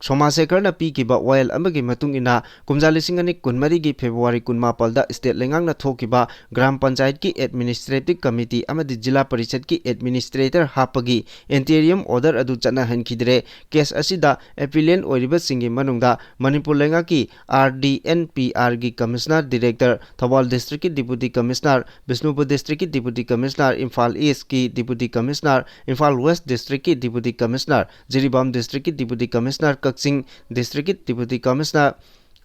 ꯁꯣꯃꯥꯁꯦꯈꯔꯅ ꯄꯤꯈꯤꯕ ꯋꯥꯌꯦꯜ ꯑꯃꯒꯤ ꯃꯇꯨꯡ ꯏꯟꯅ, ꯀꯨꯝꯖꯥ ꯂꯤꯁꯤꯡ ꯑꯅꯤ ꯀꯨꯟꯃꯔꯤꯒꯤ ꯐꯦꯕ꯭ꯔꯨꯋꯥꯔꯤ ꯀꯨꯟꯃꯥꯄꯜꯗ ꯁ꯭ꯇꯦꯠ ꯂꯩꯉꯥꯛꯅ ꯊꯣꯛꯈꯤꯕ ꯒ꯭ꯔꯥꯝ ꯄꯟꯆꯥꯌꯠꯀꯤ ꯑꯦꯗꯃꯤꯅꯤꯁꯇ꯭ꯔꯦꯇꯤꯚ ꯀꯃꯤꯇꯤ ꯑꯃꯗꯤ ꯖꯤꯂꯥ ꯄꯔꯤꯁꯠꯀꯤ ꯑꯦꯗꯃꯤꯅꯤꯁꯇ꯭ꯔꯦꯇꯔ ꯍꯥꯞꯄꯒꯤ ꯏꯟꯇꯦꯔꯤꯌꯝ ꯑꯣꯔꯗꯔ ꯑꯗꯨ ꯆꯠꯅꯍꯟꯈꯤꯗ꯭ꯔꯦ꯫ ꯀꯦꯁ ꯑꯁꯤꯗ ꯑꯦꯄꯤꯂꯦꯟ ꯑꯣꯏꯔꯤꯕꯁꯤꯡꯒꯤ ꯃꯅꯨꯡꯗ ꯃꯅꯤꯄꯨꯔ ꯂꯩꯉꯥꯛꯀꯤ ꯑꯥꯔ ꯗꯤ ꯑꯦꯟ ꯄꯤ ꯑꯥꯔꯒꯤ ꯀꯃꯤꯁꯅꯔ ꯗꯤꯔꯦꯛꯇꯔ, ꯊꯧꯕꯥꯜ ꯗꯤꯁꯇ꯭ꯔꯤꯛꯀꯤ ꯗꯤꯄꯨꯇꯤ ꯀꯃꯤꯁꯅꯔ, ꯕꯤꯁꯅꯨꯄꯨꯔ ꯗꯤꯁꯇ꯭ꯔꯤꯛꯀꯤ ꯗꯤꯄꯨꯇꯤ ꯀꯃꯤꯁꯅꯔ, ꯏꯝꯐꯥꯜ ꯏꯁꯀꯤ ꯗꯤꯄꯨꯇꯤ ꯀꯃꯤꯁꯅꯔ, ꯏꯝꯐꯥꯜ ꯋꯦꯁ ꯗꯤꯁꯇ꯭ꯔꯤꯛꯀꯤ ꯗꯤꯄꯨꯇꯤ ꯀꯃꯤꯁꯅꯔ, ꯖꯤꯔꯤꯕꯥꯝ ꯗꯤꯁꯇ꯭ꯔꯤꯛꯀꯤ ꯗꯤꯄꯨꯇꯤ ꯀꯃꯤꯁꯅꯔ, ꯀꯛꯆꯤꯡ ꯗꯤꯁꯇ꯭ꯔꯤꯛꯀꯤ ꯗꯤꯄꯨꯇꯤ ꯀꯃꯤꯁꯅꯔ,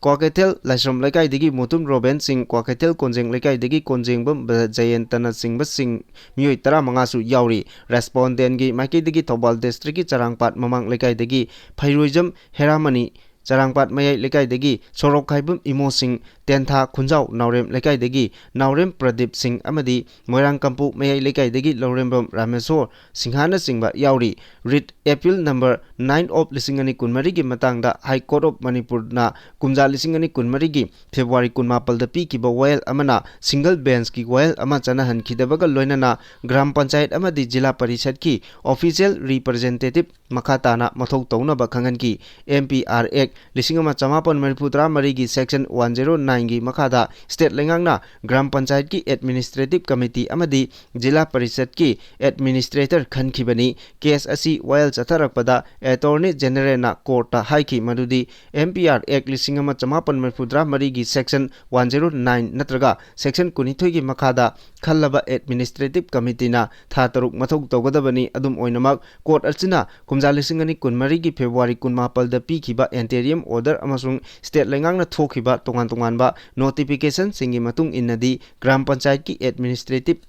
ꯀ꯭ꯋꯥꯀꯩꯊꯦꯜ ꯂꯥꯏꯁ꯭ꯔꯝ ꯂꯩꯀꯥꯏꯗꯒꯤ ꯃꯨꯇꯨꯝ ꯔꯣꯕꯦꯟ ꯁꯤꯡ, ꯀ꯭ꯋꯥꯀꯩꯊꯦꯜ ꯀꯣꯟꯖꯦꯡ ꯂꯩꯀꯥꯏꯗꯒꯤ ꯀꯣꯟꯖꯦꯡꯕꯝ ꯖꯌꯦꯟꯇꯅꯆꯤꯡꯕꯁꯤꯡ ꯃꯤꯑꯣꯏ ꯇꯔꯥꯃꯉꯥꯁꯨ ꯌꯥꯎꯔꯤ꯫ ꯔꯦꯁꯄꯣꯟꯗꯦꯟꯒꯤ ꯃꯥꯏꯀꯩꯗꯒꯤ ꯊꯧꯕꯥꯜ ꯗꯤꯁꯇ꯭ꯔꯤꯛꯀꯤ ꯆꯔꯥꯡꯄꯥꯠ ꯃꯃꯥꯡ ꯂꯩꯀꯥꯏꯗꯒꯤ ꯐꯩꯔꯣꯏꯖꯝ ꯍꯦꯔꯥꯃꯅꯤ, ꯆꯔꯥꯡꯄꯥꯠ ꯃꯌꯥꯏ ꯂꯩꯀꯥꯏꯗꯒꯤ ꯁꯣꯔꯣꯛ ꯈꯥꯏꯕꯝ ꯏꯃꯣꯁꯤꯡ, ꯇꯦꯟꯊꯥ ꯈꯨꯟꯖꯥꯎ ꯅꯥꯎꯔꯦꯝ ꯂꯩꯀꯥꯏꯗꯒꯤ ꯅꯥꯎꯔꯦꯝ ꯄ꯭ꯔꯗꯤꯞ ꯁꯤꯡ ꯑꯃꯗꯤ ꯃꯣꯏꯔꯥꯡꯀꯝꯄꯨ ꯃꯌꯥꯏ ꯂꯩꯀꯥꯏꯗꯒꯤ ꯂꯧꯔꯦꯝꯕꯝ ꯔꯥꯃꯦꯁꯣꯔ ꯁꯤꯡꯍꯥꯅꯆꯤꯡꯕ ꯌꯥꯎꯔꯤ꯫ Writ Appeal number nine of ꯂꯤꯁꯤꯡ ꯑꯅꯤ ꯀꯨꯟꯃꯔꯤꯒꯤ ꯃꯇꯥꯡꯗ High Court of ꯃꯅꯤꯄꯨꯔꯅ ꯀꯨꯝꯖꯥ ꯂꯤꯁꯤꯡ ꯑꯅꯤ ꯀꯨꯟꯃꯔꯤꯒꯤ ꯐꯦꯕ꯭ꯔꯨꯋꯥꯔꯤ ꯀꯨꯟꯃꯥꯄꯜꯗ ꯄꯤꯈꯤꯕ ꯋꯥꯌꯦꯜ ꯑꯃꯅ single benchꯀꯤ ꯋꯥꯌꯦꯜ ꯑꯃ ꯆꯠꯅꯍꯟꯈꯤꯗꯕꯒ ꯂꯣꯏꯅꯅ ꯒ꯭ꯔꯥꯝ ꯄꯟꯆꯥꯌꯠ ꯑꯃꯗꯤ ꯖꯤꯂꯥ ꯄꯔꯤꯁꯠꯀꯤ official representative ꯃꯈꯥ ꯇꯥꯅ ꯃꯊꯧ ꯇꯧꯅꯕ ꯈꯪꯍꯟꯈꯤ꯫ M P R Act ꯂꯤꯁꯤꯡ ꯑꯃ ꯆꯃꯥꯄꯟ ꯃꯔꯤꯐꯨ ꯇꯔꯥ ꯃꯔꯤꯒꯤ section one zero nineꯒꯤ ꯃꯈꯥꯗ state ꯂꯩꯉꯥꯛꯅ ꯒ꯭ꯔꯥꯝ ꯄꯟꯆꯥꯌꯠꯀꯤ administrative committee ꯑꯃꯗꯤ ꯖꯤꯂꯥ ꯄꯔꯤꯁꯠꯀꯤ administrator ꯈꯟꯈꯤꯕꯅꯤ꯫ Case ꯑꯁꯤ ꯋꯥꯌꯦꯜ ꯆꯠꯊꯔꯛꯄꯗ Attorney Generalꯅ courtꯇ ꯍꯥꯏꯈꯤ ꯃꯗꯨꯗꯤ M P R Act ꯂꯤꯁꯤꯡ ꯑꯃ ꯆꯃꯥꯄꯟ ꯃꯔꯤꯐꯨ ꯇꯔꯥ ꯃꯔꯤꯒꯤ section one zero nine ꯅꯠꯇ꯭ꯔꯒ section ꯀꯨꯟꯅꯤꯊꯣꯏꯒꯤ ꯃꯈꯥꯗ ꯈꯜꯂꯕ administrative committeeꯅ ꯊꯥ ꯇꯔꯨꯛ ꯃꯊꯧ ꯇꯧꯒꯗꯕꯅꯤ꯫ ꯑꯗꯨꯝ ꯑꯣꯏꯅꯃꯛ, court ꯑꯁꯤꯅ ꯀꯨꯝꯖꯥ ꯂꯤꯁꯤꯡ ꯑꯅꯤ ꯀꯨꯟꯃꯔꯤꯒꯤ ꯐꯦꯕ꯭ꯔꯨꯋꯥꯔꯤ ꯀꯨꯟꯃꯥꯄꯜꯗ ꯄꯤꯈꯤꯕ interim order ꯑꯃꯁꯨꯡ state ꯂꯩꯉꯥꯛꯅ ꯊꯣꯛꯈꯤꯕ ꯇꯣꯉꯥꯟ ꯇꯣꯉꯥꯟꯕ notificationꯁꯤꯡꯒꯤ ꯃꯇꯨꯡ ꯏꯟꯅꯗꯤ ꯒ꯭ꯔꯥꯝ ꯄꯟꯆꯥꯌꯠꯀꯤ administrative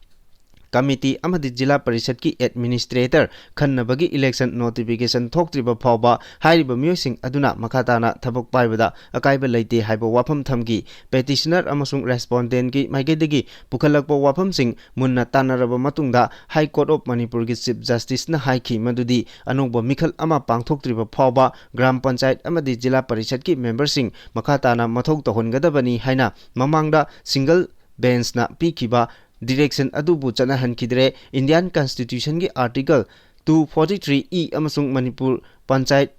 committee ꯑꯃꯗꯤ ꯖꯤꯂꯥ ꯄꯔꯤꯁꯠꯀꯤ administrator ꯈꯟꯅꯕꯒꯤ election notification ꯊꯣꯛꯇ꯭ꯔꯤꯕ ꯐꯥꯎꯕ ꯍꯥꯏꯔꯤꯕ ꯃꯤꯑꯣꯏꯁꯤꯡ ꯑꯗꯨꯅ ꯃꯈꯥ ꯇꯥꯅ ꯊꯕꯛ ꯄꯥꯏꯕꯗ ꯑꯀꯥꯏꯕ ꯂꯩꯇꯦ ꯍꯥꯏꯕ ꯋꯥꯐꯝ ꯊꯝꯈꯤ꯫ Petitioner ꯑꯃꯁꯨꯡ respondentꯀꯤ ꯃꯥꯏꯀꯩꯗꯒꯤ ꯄꯨꯈꯠꯂꯛꯄ ꯋꯥꯐꯝꯁꯤꯡ ꯃꯨꯟꯅ ꯇꯥꯟꯅꯔꯕ ꯃꯇꯨꯡꯗ High Court of ꯃꯅꯤꯄꯨꯔꯒꯤ Chief Justiceꯅ ꯍꯥꯏꯈꯤ ꯃꯗꯨꯗꯤ ꯑꯅꯧꯕ ꯃꯤꯈꯜ ꯑꯃ ꯄꯥꯡꯊꯣꯛꯇ꯭ꯔꯤꯕ ꯐꯥꯎꯕ ꯒ꯭ꯔꯥꯝ ꯄꯟꯆꯥꯌꯠ ꯑꯃꯗꯤ ꯖꯤꯂꯥ ꯄꯔꯤꯁꯠꯀꯤ memberꯁꯤꯡ ꯃꯈꯥ ꯇꯥꯅ ꯃꯊꯧ ꯇꯧꯍꯟꯒꯗꯕꯅꯤ ꯍꯥꯏꯅ ꯃꯃꯥꯡꯗ single benchꯅ ꯄꯤꯈꯤꯕ direction ꯑꯗꯨꯕꯨ ꯆꯠꯅꯍꯟꯈꯤꯗ꯭ꯔꯦ꯫ Indian Constitutionꯒꯤ Article two forty three E ꯑꯃꯁꯨꯡ ꯃꯅꯤꯄꯨꯔ ꯄꯟꯆꯥꯌꯠ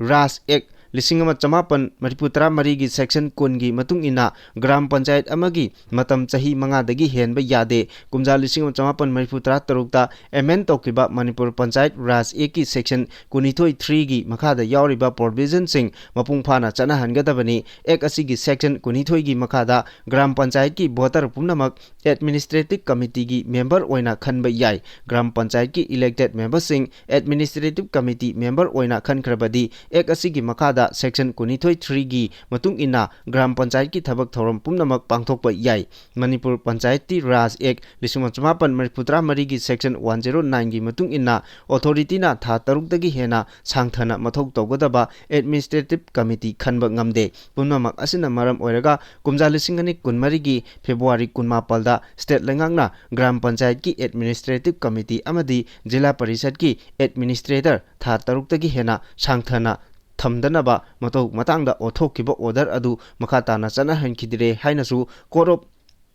ꯔꯥꯖ Act ꯂꯤꯁꯤꯡ ꯑꯃ ꯆꯃꯥꯄꯟ ꯃꯔꯤꯐꯨ ꯇꯔꯥ ꯃꯔꯤꯒꯤ section ꯀꯨꯟꯒꯤ ꯃꯇꯨꯡ ꯏꯟꯅ ꯒ꯭ꯔꯥꯝ ꯄꯟꯆꯥꯌꯠ ꯑꯃꯒꯤ ꯃꯇꯝ ꯆꯍꯤ ꯃꯉꯥꯗꯒꯤ ꯍꯦꯟꯕ ꯌꯥꯗꯦ꯫ ꯀꯨꯝꯖꯥ ꯂꯤꯁꯤꯡ ꯑꯃ ꯆꯃꯥꯄꯟ ꯃꯔꯤꯐꯨ ꯇꯔꯥ ꯇꯔꯨꯛꯇ amend ꯇꯧꯈꯤꯕ ꯃꯅꯤꯄꯨꯔ ꯄꯟꯆꯥꯌꯠ ꯔꯥꯖ Actꯀꯤ section ꯀꯨꯟꯅꯤꯊꯣꯏ threeꯒꯤ ꯃꯈꯥꯗ ꯌꯥꯎꯔꯤꯕ provisionꯁꯤꯡ ꯃꯄꯨꯡ ꯐꯥꯅ ꯆꯠꯅꯍꯟꯒꯗꯕꯅꯤ꯫ Act ꯑꯁꯤꯒꯤ section ꯀꯨꯟꯅꯤꯊꯣꯏꯒꯤ ꯃꯈꯥꯗ ꯒ꯭ꯔꯥꯝ ꯄꯟꯆꯥꯌꯠꯀꯤ voter ꯄꯨꯝꯅꯃꯛ administrative committeeꯒꯤ member ꯑꯣꯏꯅ ꯈꯟꯕ ꯌꯥꯏ꯫ ꯒ꯭ꯔꯥꯝ ꯄꯟꯆꯥꯌꯠꯀꯤ elected memberꯁꯤꯡ administrative committee member ꯑꯣꯏꯅ ꯈꯟꯈ꯭ꯔꯕꯗꯤ Act ꯑꯁꯤꯒꯤ ꯃꯈꯥꯗ Section ꯀꯨꯟꯅꯤꯊꯣꯏ three ꯒꯤ ꯃꯇꯨꯡ ꯏꯟꯅ ꯒ꯭ꯔꯥꯝ ꯄꯟꯆꯥꯌꯠꯀꯤ ꯊꯕꯛ ꯊꯧꯔꯝ ꯄꯨꯝꯅꯃꯛ ꯄꯥꯡꯊꯣꯛꯄ ꯌꯥꯏ꯫ ꯃꯅꯤꯄꯨꯔ ꯄꯟꯆꯥꯌꯠꯇꯤ ꯔꯥꯖ ꯑꯦꯛ ꯂꯤꯁꯤꯡ ꯑꯃ ꯆꯃꯥꯄꯟ ꯃꯔꯤꯐꯨ ꯇꯔꯥ ꯃꯔꯤꯒꯤ Section one zero nine ꯒꯤ ꯃꯇꯨꯡ ꯏꯟꯅ authority ꯅ ꯊꯥ ꯇꯔꯨꯛꯇꯒꯤ ꯍꯦꯟꯅ ꯁꯥꯡꯊꯅ ꯃꯊꯧ ꯇꯧꯒꯗꯕ administrative committee ꯈꯟꯕ ꯉꯝꯗꯦ꯫ ꯄꯨꯝꯅꯃꯛ ꯑꯁꯤꯅ ꯃꯔꯝ ꯑꯣꯏꯔꯒ ꯀꯨꯝꯖꯥ ꯂꯤꯁꯤꯡ ꯑꯅꯤ ꯀꯨꯟꯃꯔꯤꯒꯤ February ꯀꯨꯟꯃꯥꯄꯜꯗ state ꯂꯩꯉꯥꯛꯅ ꯒ꯭ꯔꯥꯝ ꯄꯟꯆꯥꯌꯠꯀꯤ administrative committee ꯑꯃꯗꯤ ꯖꯤꯂꯥ ꯄꯔꯤꯁꯠꯀꯤ administrator ꯊꯥ ꯇꯔꯨꯛꯇꯒꯤ ꯍꯦꯟꯅ ꯁꯥꯡꯊꯅ ꯊꯝꯗꯅꯕ ꯃꯊꯧ ꯃꯇꯥꯡꯗ ꯑꯣꯊꯣꯛꯈꯤꯕ order ꯑꯗꯨ ꯃꯈꯥ ꯇꯥꯅ ꯆꯠꯅꯍꯟꯈꯤꯗ꯭ꯔꯦ ꯍꯥꯏꯅꯁꯨ Court of,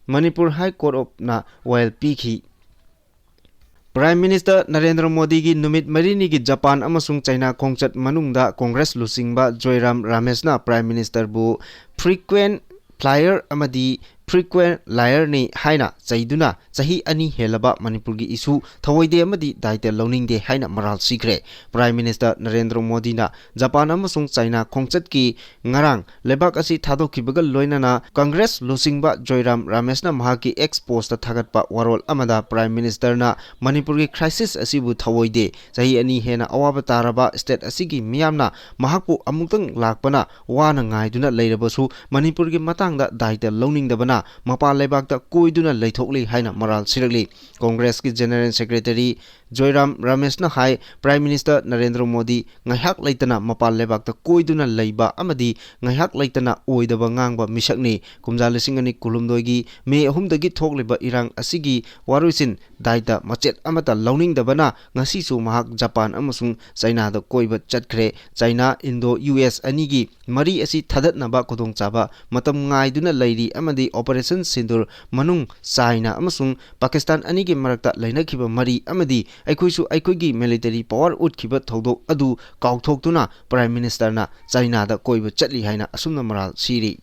Manipur High Court of ꯅ ꯋꯥꯌꯦꯜ ꯄꯤꯈꯤ꯫ Prime Minister ꯅꯔꯦꯟꯗ꯭ꯔ ꯃꯣꯗꯤꯒꯤ ꯅꯨꯃꯤꯠ ꯃꯔꯤꯅꯤꯒꯤ ꯖꯄꯥꯟ ꯑꯃꯁꯨꯡ ꯆꯩꯅꯥ ꯈꯣꯡꯆꯠ ꯃꯅꯨꯡꯗ Congress ꯂꯨꯆꯤꯡꯕ ꯖꯣꯏꯔꯥꯝ ꯔꯥꯃꯦꯁꯅ Prime Ministerꯕꯨ frequent flyer ꯑꯃꯗꯤ frequent liarꯅꯤ ꯍꯥꯏꯅ ꯆꯩꯗꯨꯅ ꯆꯍꯤ ꯑꯅꯤ ꯍꯦꯜꯂꯕ ꯃꯅꯤꯄꯨꯔꯒꯤ issue ꯊꯧꯑꯣꯏꯗꯦ ꯑꯃꯗꯤ ꯗꯥꯏꯇ ꯂꯧꯅꯤꯡꯗꯦ ꯍꯥꯏꯅ ꯃꯔꯥꯜ ꯁꯤꯈ꯭ꯔꯦ꯫ Prime Minister ꯅꯔꯦꯟꯗ꯭ꯔ ꯃꯣꯗꯤꯅ ꯖꯄꯥꯟ ꯑꯃꯁꯨꯡ ꯆꯩꯅꯥ ꯈꯣꯡꯆꯠꯀꯤ ꯉꯔꯥꯡ ꯂꯩꯕꯥꯛ ꯑꯁꯤ ꯊꯥꯗꯣꯛꯈꯤꯕꯒ ꯂꯣꯏꯅꯅ Congress ꯂꯨꯆꯤꯡꯕ ꯖꯣꯏꯔꯥꯝ ꯔꯥꯃꯦꯁꯅ ꯃꯍꯥꯛꯀꯤ X postꯇ ꯊꯥꯒꯠꯄ ꯋꯥꯔꯣꯜ ꯑꯃꯗ Prime Ministerꯅ ꯃꯅꯤꯄꯨꯔꯒꯤ crisis ꯑꯁꯤꯕꯨ ꯊꯧꯑꯣꯏꯗꯦ꯫ ꯆꯍꯤ ꯑꯅꯤ ꯍꯦꯟꯅ ꯑꯋꯥꯕ ꯇꯥꯔꯕ state ꯑꯁꯤꯒꯤ ꯃꯤꯌꯥꯝꯅ ꯃꯍꯥꯛꯄꯨ ꯑꯃꯨꯛꯇꯪ ꯂꯥꯛꯄꯅ ꯋꯥꯅ ꯉꯥꯏꯗꯨꯅ ꯂꯩꯔꯕꯁꯨ ꯃꯅꯤꯄꯨꯔꯒꯤ ꯃꯇꯥꯡꯗ ꯗꯥꯏꯇ ꯂꯧꯅꯤꯡꯗꯕꯅ ꯃꯄꯥꯟ ꯂꯩꯕꯥꯛꯇ ꯀꯣꯏꯗꯨꯅ ꯂꯩꯊꯣꯛꯂꯤ ꯍꯥꯏꯅ ꯃꯔꯥꯜ ꯁꯤꯔꯛꯂꯤ꯫ Congressꯀꯤ General Secretary ꯖꯣꯏꯔꯥꯝ ꯔꯥꯃꯦꯁꯅ ꯍꯥꯏ, Prime Minister ꯅꯔꯦꯟꯗ꯭ꯔ ꯃꯣꯗꯤ ꯉꯥꯏꯍꯥꯛ ꯂꯩꯇꯅ ꯃꯄꯥꯟ ꯂꯩꯕꯥꯛꯇ ꯀꯣꯏꯗꯨꯅ ꯂꯩꯕ ꯑꯃꯗꯤ ꯉꯥꯏꯍꯥꯛ ꯂꯩꯇꯅ ꯑꯣꯏꯗꯕ ꯉꯥꯡꯕ ꯃꯤꯁꯛꯅꯤ꯫ ꯀꯨꯝꯖꯥ ꯂꯤꯁꯤꯡ ꯑꯅꯤ ꯀꯨꯟꯍꯨꯝꯗꯣꯏꯒꯤ May ꯑꯍꯨꯝꯗꯒꯤ ꯊꯣꯛꯂꯤꯕ ꯏꯔꯥꯡ ꯑꯁꯤꯒꯤ ꯋꯥꯔꯣꯏꯁꯤꯟ ꯗꯥꯏꯇ ꯃꯆꯦꯠ ꯑꯃꯠꯇ ꯂꯧꯅꯤꯡꯗꯕꯅ ꯉꯁꯤꯁꯨ ꯃꯍꯥꯛ ꯖꯄꯥꯟ ꯑꯃꯁꯨꯡ ꯆꯩꯅꯥꯗ ꯀꯣꯏꯕ ꯆꯠꯈ꯭ꯔꯦ꯫ ꯆꯩꯅꯥ, Indo-U S ꯑꯅꯤꯒꯤ ꯃꯔꯤ ꯑꯁꯤ ꯊꯥꯗꯠꯅꯕ ꯈꯨꯗꯣꯡꯆꯥꯕ ꯃꯇꯝ ꯉꯥꯏꯗꯨꯅ ꯂꯩꯔꯤ ꯑꯃꯗꯤ Operation Sindoor ꯃꯅꯨꯡ ꯆꯥꯏꯅꯥ ꯑꯃꯁꯨꯡ ꯄꯥꯀꯤꯁꯇꯥꯟ ꯑꯅꯤꯒꯤ ꯃꯔꯛꯇ ꯂꯩꯅꯈꯤꯕ ꯃꯔꯤ ꯑꯃꯗꯤ ꯑꯩꯈꯣꯏꯁꯨ ꯑꯩꯈꯣꯏꯒꯤ military power ꯎꯠꯈꯤꯕ ꯊꯧꯗꯣꯛ ꯑꯗꯨ ꯀꯥꯎꯊꯣꯛꯇꯨꯅ Prime Ministerꯅ ꯆꯩꯅꯥꯗ ꯀꯣꯏꯕ ꯆꯠꯂꯤ ꯍꯥꯏꯅ ꯑꯁꯨꯝꯅ ꯃꯔꯥꯜ ꯁꯤꯔꯤ꯫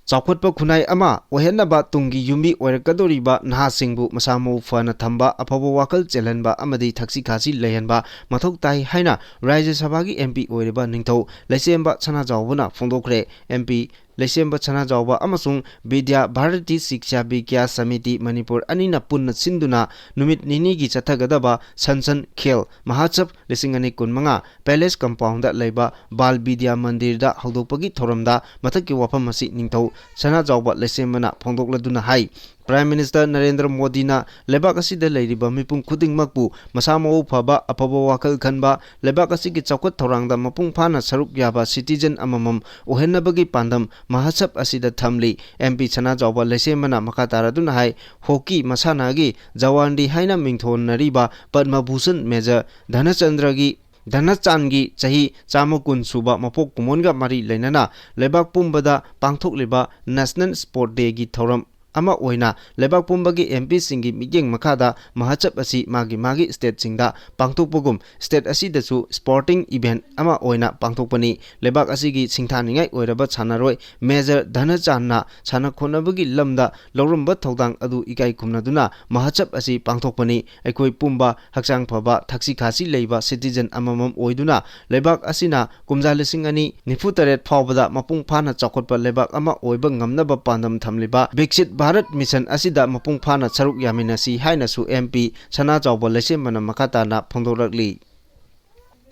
ꯆꯥꯎꯈꯠꯄ ꯈꯨꯟꯅꯥꯏ ꯑꯃ ꯑꯣꯏꯍꯟꯅꯕ ꯇꯨꯡꯒꯤ ꯌꯨꯝꯕꯤ ꯑꯣꯏꯔꯛꯀꯗꯧꯔꯤꯕ ꯅꯍꯥꯁꯤꯡꯕꯨ ꯃꯁꯥ ꯃꯎ ꯐꯅ ꯊꯝꯕ, ꯑꯐꯕ ꯋꯥꯈꯜ ꯆꯦꯜꯍꯟꯕ ꯑꯃꯗꯤ ꯊꯛꯁꯤ ꯈꯥꯁꯤ ꯂꯩꯍꯟꯕ ꯃꯊꯧ ꯇꯥꯏ ꯍꯥꯏꯅ ꯔꯥꯖ꯭ꯌ ꯁꯚꯥꯒꯤ M P ꯑꯣꯏꯔꯤꯕ ꯅꯤꯡꯊꯧ ꯂꯩꯆꯦꯝꯕ ꯁꯅꯥꯖꯥꯎꯕꯅ ꯐꯣꯡꯗꯣꯛꯈ꯭ꯔꯦ꯫ M P ꯂꯩꯁꯦꯝꯕ ꯁꯅꯥꯖꯥꯎꯕ ꯑꯃꯁꯨꯡ ꯕꯤꯗ꯭ꯌꯥ ꯚꯥꯔꯇꯤ ꯁꯤꯛꯁ꯭ꯌꯥ ꯕꯤꯀ꯭ꯌꯥꯁ ꯁꯃꯤꯇꯤ ꯃꯅꯤꯄꯨꯔ ꯑꯅꯤꯅ ꯄꯨꯟꯅ ꯁꯤꯟꯗꯨꯅ ꯅꯨꯃꯤꯠ ꯅꯤꯅꯤꯒꯤ ꯆꯠꯊꯒꯗꯕ ꯁꯟꯁꯟ ꯈꯦꯜ ꯃꯍꯥꯆꯞ ꯂꯤꯁꯤꯡ ꯑꯅꯤ ꯀꯨꯟꯃꯉꯥ ꯄꯦꯂꯦꯁ ꯀꯝꯄꯥꯎꯟꯗ ꯂꯩꯕ ꯕꯥꯜ ꯕꯤꯗ꯭ꯌꯥ ꯃꯟꯗꯤꯔꯗ ꯍꯧꯗꯣꯛꯄꯒꯤ ꯊꯧꯔꯝꯗ ꯃꯊꯛꯀꯤ ꯋꯥꯐꯝ ꯑꯁꯤ ꯅꯤꯡꯊꯧ ꯁꯅꯥꯖꯥꯎꯕ ꯂꯩꯁꯦꯝꯕꯅ ꯐꯣꯡꯗꯣꯛꯂꯗꯨꯅ ꯍꯥꯏ꯫ ꯄ꯭ꯔꯥꯏꯝ ꯃꯤꯅꯤꯁꯇꯔ ꯅꯔꯦꯟꯗ꯭ꯔ ꯃꯣꯗꯤꯅ ꯂꯩꯕꯥꯛ ꯑꯁꯤꯗ ꯂꯩꯔꯤꯕ ꯃꯤꯄꯨꯝ ꯈꯨꯗꯤꯡꯃꯛꯄꯨ ꯃꯁꯥ ꯃꯎ ꯐꯕ, ꯑꯐꯕ ꯋꯥꯈꯜ ꯈꯟꯕ, ꯂꯩꯕꯥꯛ ꯑꯁꯤꯒꯤ ꯆꯥꯎꯈꯠ ꯊꯧꯔꯥꯡꯗ ꯃꯄꯨꯡ ꯐꯥꯅ ꯁꯔꯨꯛ ꯌꯥꯕ ꯁꯤꯇꯤꯖꯟ ꯑꯃꯃꯝ ꯑꯣꯏꯍꯟꯅꯕꯒꯤ ꯄꯥꯟꯗꯝ ꯃꯍꯥꯆꯞ ꯑꯁꯤꯗ ꯊꯝꯂꯤ꯫ ꯑꯦꯝ ꯄꯤ ꯁꯅꯥꯖꯥꯎꯕ ꯂꯩꯁꯦꯝꯕꯅ ꯃꯈꯥ ꯇꯥꯔꯗꯨꯅ ꯍꯥꯏ, ꯍꯣꯀꯤ ꯃꯁꯥꯟꯅꯒꯤ ꯖꯋꯥꯟꯗꯤ ꯍꯥꯏꯅ ꯃꯤꯡꯊꯣꯟꯅꯔꯤꯕ ꯄꯗꯃ ꯚꯨꯁꯟ ꯃꯦꯖꯔ ꯙꯅꯆꯟꯗ꯭ꯔꯒꯤ ꯙꯅꯆꯥꯟꯒꯤ ꯆꯍꯤ ꯆꯥꯝꯃ ꯀꯨꯟ ꯁꯨꯕ ꯃꯄꯣꯛ ꯀꯨꯝꯑꯣꯟꯒ ꯃꯔꯤ ꯂꯩꯅꯅ ꯂꯩꯕꯥꯛ ꯄꯨꯝꯕꯗ ꯄꯥꯡꯊꯣꯛꯂꯤꯕ ꯅꯦꯁꯅꯦꯜ ꯁ꯭ꯄꯣꯔꯠ ꯗꯦꯒꯤ ꯊꯧꯔꯝ ꯑꯃ ꯑꯣꯏꯅ ꯂꯩꯕꯥꯛ ꯄꯨꯝꯕꯒꯤ ꯑꯦꯝ ꯄꯤꯁꯤꯡꯒꯤ ꯃꯤꯠꯌꯦꯡ ꯃꯈꯥꯗ ꯃꯍꯥꯆꯞ ꯑꯁꯤ ꯃꯥꯒꯤ ꯃꯥꯒꯤ ꯁ꯭ꯇꯦꯠꯁꯤꯡꯗ ꯄꯥꯡꯊꯣꯛꯄꯒꯨꯝ ꯁ꯭ꯇꯦꯠ ꯑꯁꯤꯗꯁꯨ ꯁ꯭ꯄꯣꯔꯇꯤꯡ ꯏꯚꯦꯟꯠ ꯑꯃ ꯑꯣꯏꯅ ꯄꯥꯡꯊꯣꯛꯄꯅꯤ꯫ ꯂꯩꯕꯥꯛ ꯑꯁꯤꯒꯤ ꯁꯤꯡꯊꯥꯅꯤꯡꯉꯥꯏ ꯑꯣꯏꯔꯕ ꯁꯥꯟꯅꯔꯣꯏ ꯃꯦꯖꯔ ꯙꯅꯆꯥꯟꯅ ꯁꯥꯟꯅ ꯈꯣꯠꯅꯕꯒꯤ ꯂꯝꯗ ꯂꯧꯔꯝꯕ ꯊꯧꯗꯥꯡ ꯑꯗꯨ ꯏꯀꯥꯏ ꯈꯨꯝꯅꯗꯨꯅ ꯃꯍꯥꯆꯞ ꯑꯁꯤ ꯄꯥꯡꯊꯣꯛꯄꯅꯤ꯫ ꯑꯩꯈꯣꯏ ꯄꯨꯝꯕ ꯍꯛꯆꯥꯡ ꯐꯕ, ꯊꯛꯁꯤ ꯈꯥꯁꯤ ꯂꯩꯕ ꯁꯤꯇꯤꯖꯟ ꯑꯃꯃꯝ ꯑꯣꯏꯗꯨꯅ ꯂꯩꯕꯥꯛ ꯑꯁꯤꯅ ꯀꯨꯝꯖꯥ ꯂꯤꯁꯤꯡ ꯑꯅꯤ ꯅꯤꯐꯨ ꯇꯔꯦꯠ ꯐꯥꯎꯕꯗ ꯃꯄꯨꯡ ꯐꯥꯅ ꯆꯥꯎꯈꯠꯄ ꯂꯩꯕꯥꯛ ꯑꯃ ꯑꯣꯏꯕ ꯉꯝꯅꯕ ꯄꯥꯟꯗꯝ ꯊꯝꯂꯤꯕ ꯕꯤꯛꯁꯤꯠ ꯚꯥꯔꯠ ꯃꯤꯁꯟ ꯑꯁꯤꯗ ꯃꯄꯨꯡ ꯐꯥꯅ ꯁꯔꯨꯛ ꯌꯥꯃꯤꯟꯅꯁꯤ ꯍꯥꯏꯅꯁꯨ ꯑꯦꯝ ꯄꯤ ꯁꯅꯥꯆꯥꯎꯕ ꯂꯩꯁꯦꯝꯕꯅ ꯃꯈꯥ ꯇꯥꯅ ꯐꯣꯡꯗꯣꯔꯛꯂꯤ꯫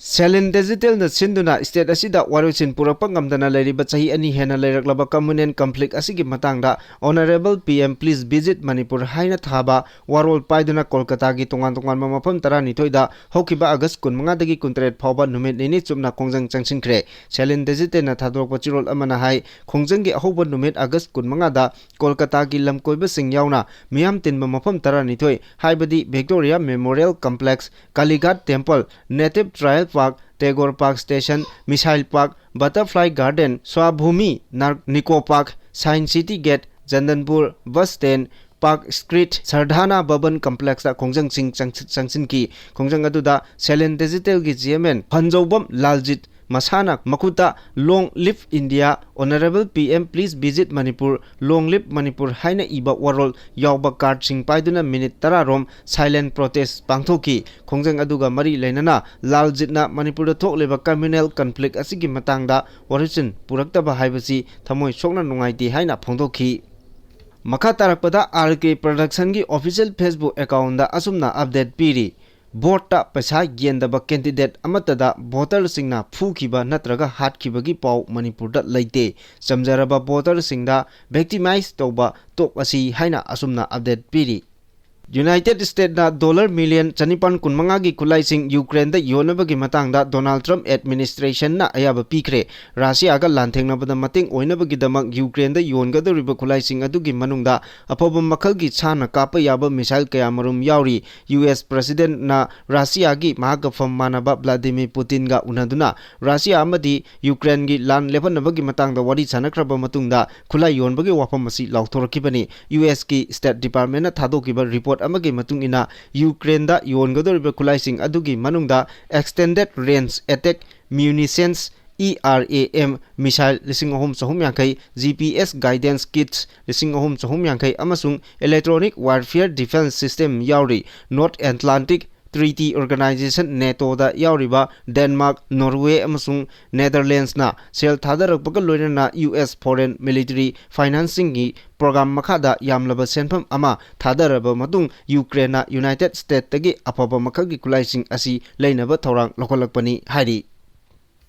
ꯁꯦꯂꯤꯟ ꯗꯤꯖꯤꯇꯦꯜꯅ ꯁꯤꯟꯗꯨꯅ ꯁ꯭ꯇꯦꯠ ꯑꯁꯤꯗ ꯋꯥꯔꯣꯏꯁꯤꯟ ꯄꯨꯔꯛꯄ ꯉꯝꯗꯅ ꯂꯩꯔꯤꯕ ꯆꯍꯤ ꯑꯅꯤ ꯍꯦꯟꯅ ꯂꯩꯔꯛꯂꯕ ꯀꯝꯃꯨꯅꯦꯜ ꯀꯟꯐ꯭ꯂꯤꯛ ꯑꯁꯤꯒꯤ ꯃꯇꯥꯡꯗ Honourable P M Please Visit Manipur ꯍꯥꯏꯅ ꯊꯥꯕ ꯋꯥꯔꯣꯜ ꯄꯥꯏꯗꯨꯅ ꯀꯣꯜꯀꯇꯥꯒꯤ ꯇꯣꯉꯥꯟ ꯇꯣꯉꯥꯟꯕ ꯃꯐꯝ ꯇꯔꯥꯅꯤꯊꯣꯏꯗ ꯍꯧꯈꯤꯕ ꯑꯥꯒꯁ ꯀꯨꯟꯃꯉꯥꯗꯒꯤ ꯀꯨꯟꯇꯔꯦꯠ ꯐꯥꯎꯕ ꯅꯨꯃꯤꯠ ꯅꯤꯅꯤ ꯆꯨꯞꯅ ꯈꯣꯡꯖꯪ ꯆꯪꯁꯤꯟꯈ꯭ꯔꯦ꯫ ꯁꯦꯂꯤꯟ ꯗꯤꯖꯤꯇꯦꯜꯅ ꯊꯥꯗꯣꯔꯛꯄ ꯆꯦꯔꯣꯜ ꯑꯃꯅ ꯍꯥꯏ, ꯈꯣꯡꯖꯪꯒꯤ ꯑꯍꯧꯕ ꯅꯨꯃꯤꯠ ꯑꯥꯒꯁ ꯀꯨꯟꯃꯉꯥꯗ ꯀꯣꯜꯀꯇꯥꯒꯤ ꯂꯝꯀꯣꯏꯕꯁꯤꯡ ꯌꯥꯎꯅ ꯃꯤꯌꯥꯝ ꯇꯤꯟꯕ ꯃꯐꯝ ꯇꯔꯥꯅꯤꯊꯣꯏ, ꯍꯥꯏꯕꯗꯤ Victoria Memorial Complex, Kalighat Temple, Native Trial Park, Tagore Park Station, Missile Park, Butterfly Garden, Swabhumi, Nar-, Nico Park, Science City Gate, Chandanpur Bus Stand, Park Street, Sardhana Bhavan Complexꯇ ꯈꯣꯡꯖꯪꯁꯤꯡ ꯆꯪ-, ꯆꯪꯁꯤꯟꯈꯤ꯫ ꯈꯣꯡꯖꯪ ꯑꯗꯨꯗ ꯁꯦꯂꯤꯟ ꯗꯤꯖꯤꯇꯦꯜꯒꯤ ꯆꯤꯌꯔꯃꯦꯟ ꯐꯟꯖꯧꯕꯝ ꯂꯥꯜꯖꯤꯠ, ꯃꯁꯥꯅ ꯃꯈꯨꯠꯇ "Long live India, Honorable P M, please visit Manipur, Long live Manipur" ꯍꯥꯏꯅ ꯏꯕ ꯋꯥꯔꯣꯜ ꯌꯥꯎꯕ ꯀꯥꯔꯗꯁꯤꯡ ꯄꯥꯏꯗꯨꯅ ꯃꯤꯅꯤꯠ ꯇꯔꯥ ꯔꯣꯝ silent protest ꯄꯥꯡꯊꯣꯛꯈꯤ꯫ ꯈꯣꯡꯖꯪ ꯑꯗꯨꯒ ꯃꯔꯤ ꯂꯩꯅꯅ ꯂꯥꯜꯖꯤꯠꯅ ꯃꯅꯤꯄꯨꯔꯗ ꯊꯣꯛꯂꯤꯕ communal conflict ꯑꯁꯤꯒꯤ ꯃꯇꯥꯡꯗ ꯋꯥꯔꯣꯏꯁꯤꯟ ꯄꯨꯔꯛꯇꯕ ꯍꯥꯏꯕꯁꯤ ꯊꯃꯣꯏ ꯁꯣꯛꯅ ꯅꯨꯡꯉꯥꯏꯇꯦ ꯍꯥꯏꯅ ꯐꯣꯡꯗꯣꯛꯈꯤ꯫ ꯃꯈꯥ ꯇꯥꯔꯛꯄꯗ R K Production ꯒꯤ official Facebook account ꯗ ꯑꯁꯨꯝꯅ update ꯄꯤꯔꯤ: ꯚꯣꯠꯇ ꯄꯩꯁꯥ ꯌꯦꯟꯗꯕ candidate ꯑꯃꯠꯇꯗ ꯚꯣꯇꯔꯁꯤꯡꯅ ꯐꯨꯈꯤꯕ ꯅꯠꯇ꯭ꯔꯒ ꯍꯥꯠꯈꯤꯕꯒꯤ ꯄꯥꯎ ꯃꯅꯤꯄꯨꯔꯗ ꯂꯩꯇꯦ꯫ ꯆꯝꯖꯔꯕ ꯚꯣꯇꯔꯁꯤꯡꯗ victimize ꯇꯧꯕ ꯇꯣꯛꯑꯁꯤ ꯍꯥꯏꯅ ꯑꯁꯨꯝꯅ update ꯄꯤꯔꯤ꯫ ꯌꯨꯅꯥꯏꯇꯦꯗ ꯁ꯭ꯇꯦꯠꯅ ꯗꯣꯂꯔ ꯃꯤꯂꯤꯌꯟ ꯆꯅꯤꯄꯥꯟ ꯀꯨꯟꯃꯉꯥꯒꯤ ꯈꯨꯠꯂꯥꯏꯁꯤꯡ ꯌꯨꯀ꯭ꯔꯦꯟꯗ ꯌꯣꯟꯅꯕꯒꯤ ꯃꯇꯥꯡꯗ ꯗꯣꯅꯥꯜꯗ ꯇ꯭ꯔꯝꯞ ꯑꯦꯗꯃꯤꯅꯤꯁꯇ꯭ꯔꯦꯁꯟꯅ ꯑꯌꯥꯕ ꯄꯤꯈ꯭ꯔꯦ꯫ ꯔꯁꯤꯌꯥꯒ ꯂꯥꯟꯊꯦꯡꯅꯕꯗ ꯃꯇꯦꯡ ꯑꯣꯏꯅꯕꯒꯤꯗꯃꯛ ꯌꯨꯀ꯭ꯔꯦꯟꯗ ꯌꯣꯟꯒꯗꯧꯔꯤꯕ ꯈꯨꯠꯂꯥꯏꯁꯤꯡ ꯑꯗꯨꯒꯤ ꯃꯅꯨꯡꯗ ꯑꯐꯕ ꯃꯈꯜꯒꯤ ꯁꯥꯅ ꯀꯥꯞꯄ ꯌꯥꯕ ꯃꯤꯁꯥꯏꯜ ꯀꯌꯥꯃꯔꯨꯝ ꯌꯥꯎꯔꯤ꯫ ꯌꯨ ꯑꯦꯁ ꯄ꯭ꯔꯁꯤꯗꯦꯟꯠꯅ ꯔꯁꯤꯌꯥꯒꯤ ꯃꯍꯥꯛꯀ ꯐꯝ ꯃꯥꯟꯅꯕ ꯚ꯭ꯂꯥꯗꯤꯃꯤꯔ ꯄꯨꯇꯤꯟꯒ ꯎꯅꯗꯨꯅ ꯔꯁꯤꯌꯥ ꯑꯃꯗꯤ ꯌꯨꯀ꯭ꯔꯦꯟꯒꯤ ꯂꯥꯟ ꯂꯦꯞꯍꯟꯅꯕꯒꯤ ꯃꯇꯥꯡꯗ ꯋꯥꯔꯤ ꯁꯥꯟꯅꯈ꯭ꯔꯕ ꯃꯇꯨꯡꯗ ꯈꯨꯠꯂꯥꯏ ꯌꯣꯟꯕꯒꯤ ꯋꯥꯐꯝ ꯑꯁꯤ ꯂꯥꯎꯊꯣꯔꯛꯈꯤꯕꯅꯤ꯫ ꯌꯨ ꯑꯦꯁꯀꯤ ꯁ꯭ꯇꯦꯠ ꯗꯤꯄꯥꯔꯠꯃꯦꯟꯠꯅ ꯊꯥꯗꯣꯛꯈꯤꯕ ꯔꯤꯄꯣꯔꯠ ꯑꯃꯒꯤ ꯃꯇꯨꯡ ꯏꯟꯅ, ꯌꯨꯀ꯭ꯔꯦꯟꯗ ꯌꯣꯟꯒꯗꯧꯔꯤꯕ ꯈꯨꯠꯂꯥꯏꯁꯤꯡ ꯑꯗꯨꯒꯤ ꯃꯅꯨꯡꯗ Extended Range Attack Munitions, E R A M, missile ꯂꯤꯁꯤꯡ ꯑꯍꯨꯝ ꯆꯍꯨꯝ ꯌꯥꯡꯈꯩ, G P S guidance kits ꯂꯤꯁꯤꯡ ꯑꯍꯨꯝ ꯆꯍꯨꯝ ꯌꯥꯡꯈꯩ ꯑꯃꯁꯨꯡ Electronic Warfare Defense System ꯌꯥꯎꯔꯤ꯫ North Atlantic Treaty Organization, ꯅꯦꯇꯣꯗ ꯌꯥꯎꯔꯤꯕ ꯗꯦꯟꯃꯥꯔꯛ, ꯅꯣꯔꯋꯦ ꯑꯃꯁꯨꯡ ꯅꯦꯗꯔꯂꯦꯟꯁꯅ ꯁꯦꯜ ꯊꯥꯗꯔꯛꯄꯒ ꯂꯣꯏꯅꯅ ꯌꯨ ꯑꯦꯁ foreign military financingꯒꯤ program ꯃꯈꯥꯗ ꯌꯥꯝꯂꯕ ꯁꯦꯟꯐꯝ ꯑꯃ ꯊꯥꯗꯔꯕ ꯃꯇꯨꯡ, ꯌꯨꯀ꯭ꯔꯦꯟꯅ ꯌꯨꯅꯥꯏꯇꯦꯗ ꯁ꯭ꯇꯦꯠꯇꯒꯤ ꯑꯐꯕ ꯃꯈꯜꯒꯤ ꯈꯨꯠꯂꯥꯏꯁꯤꯡ ꯑꯁꯤ ꯂꯩꯅꯕ ꯊꯧꯔꯥꯡ ꯂꯧꯈꯠꯂꯛꯄꯅꯤ ꯍꯥꯏꯔꯤ꯫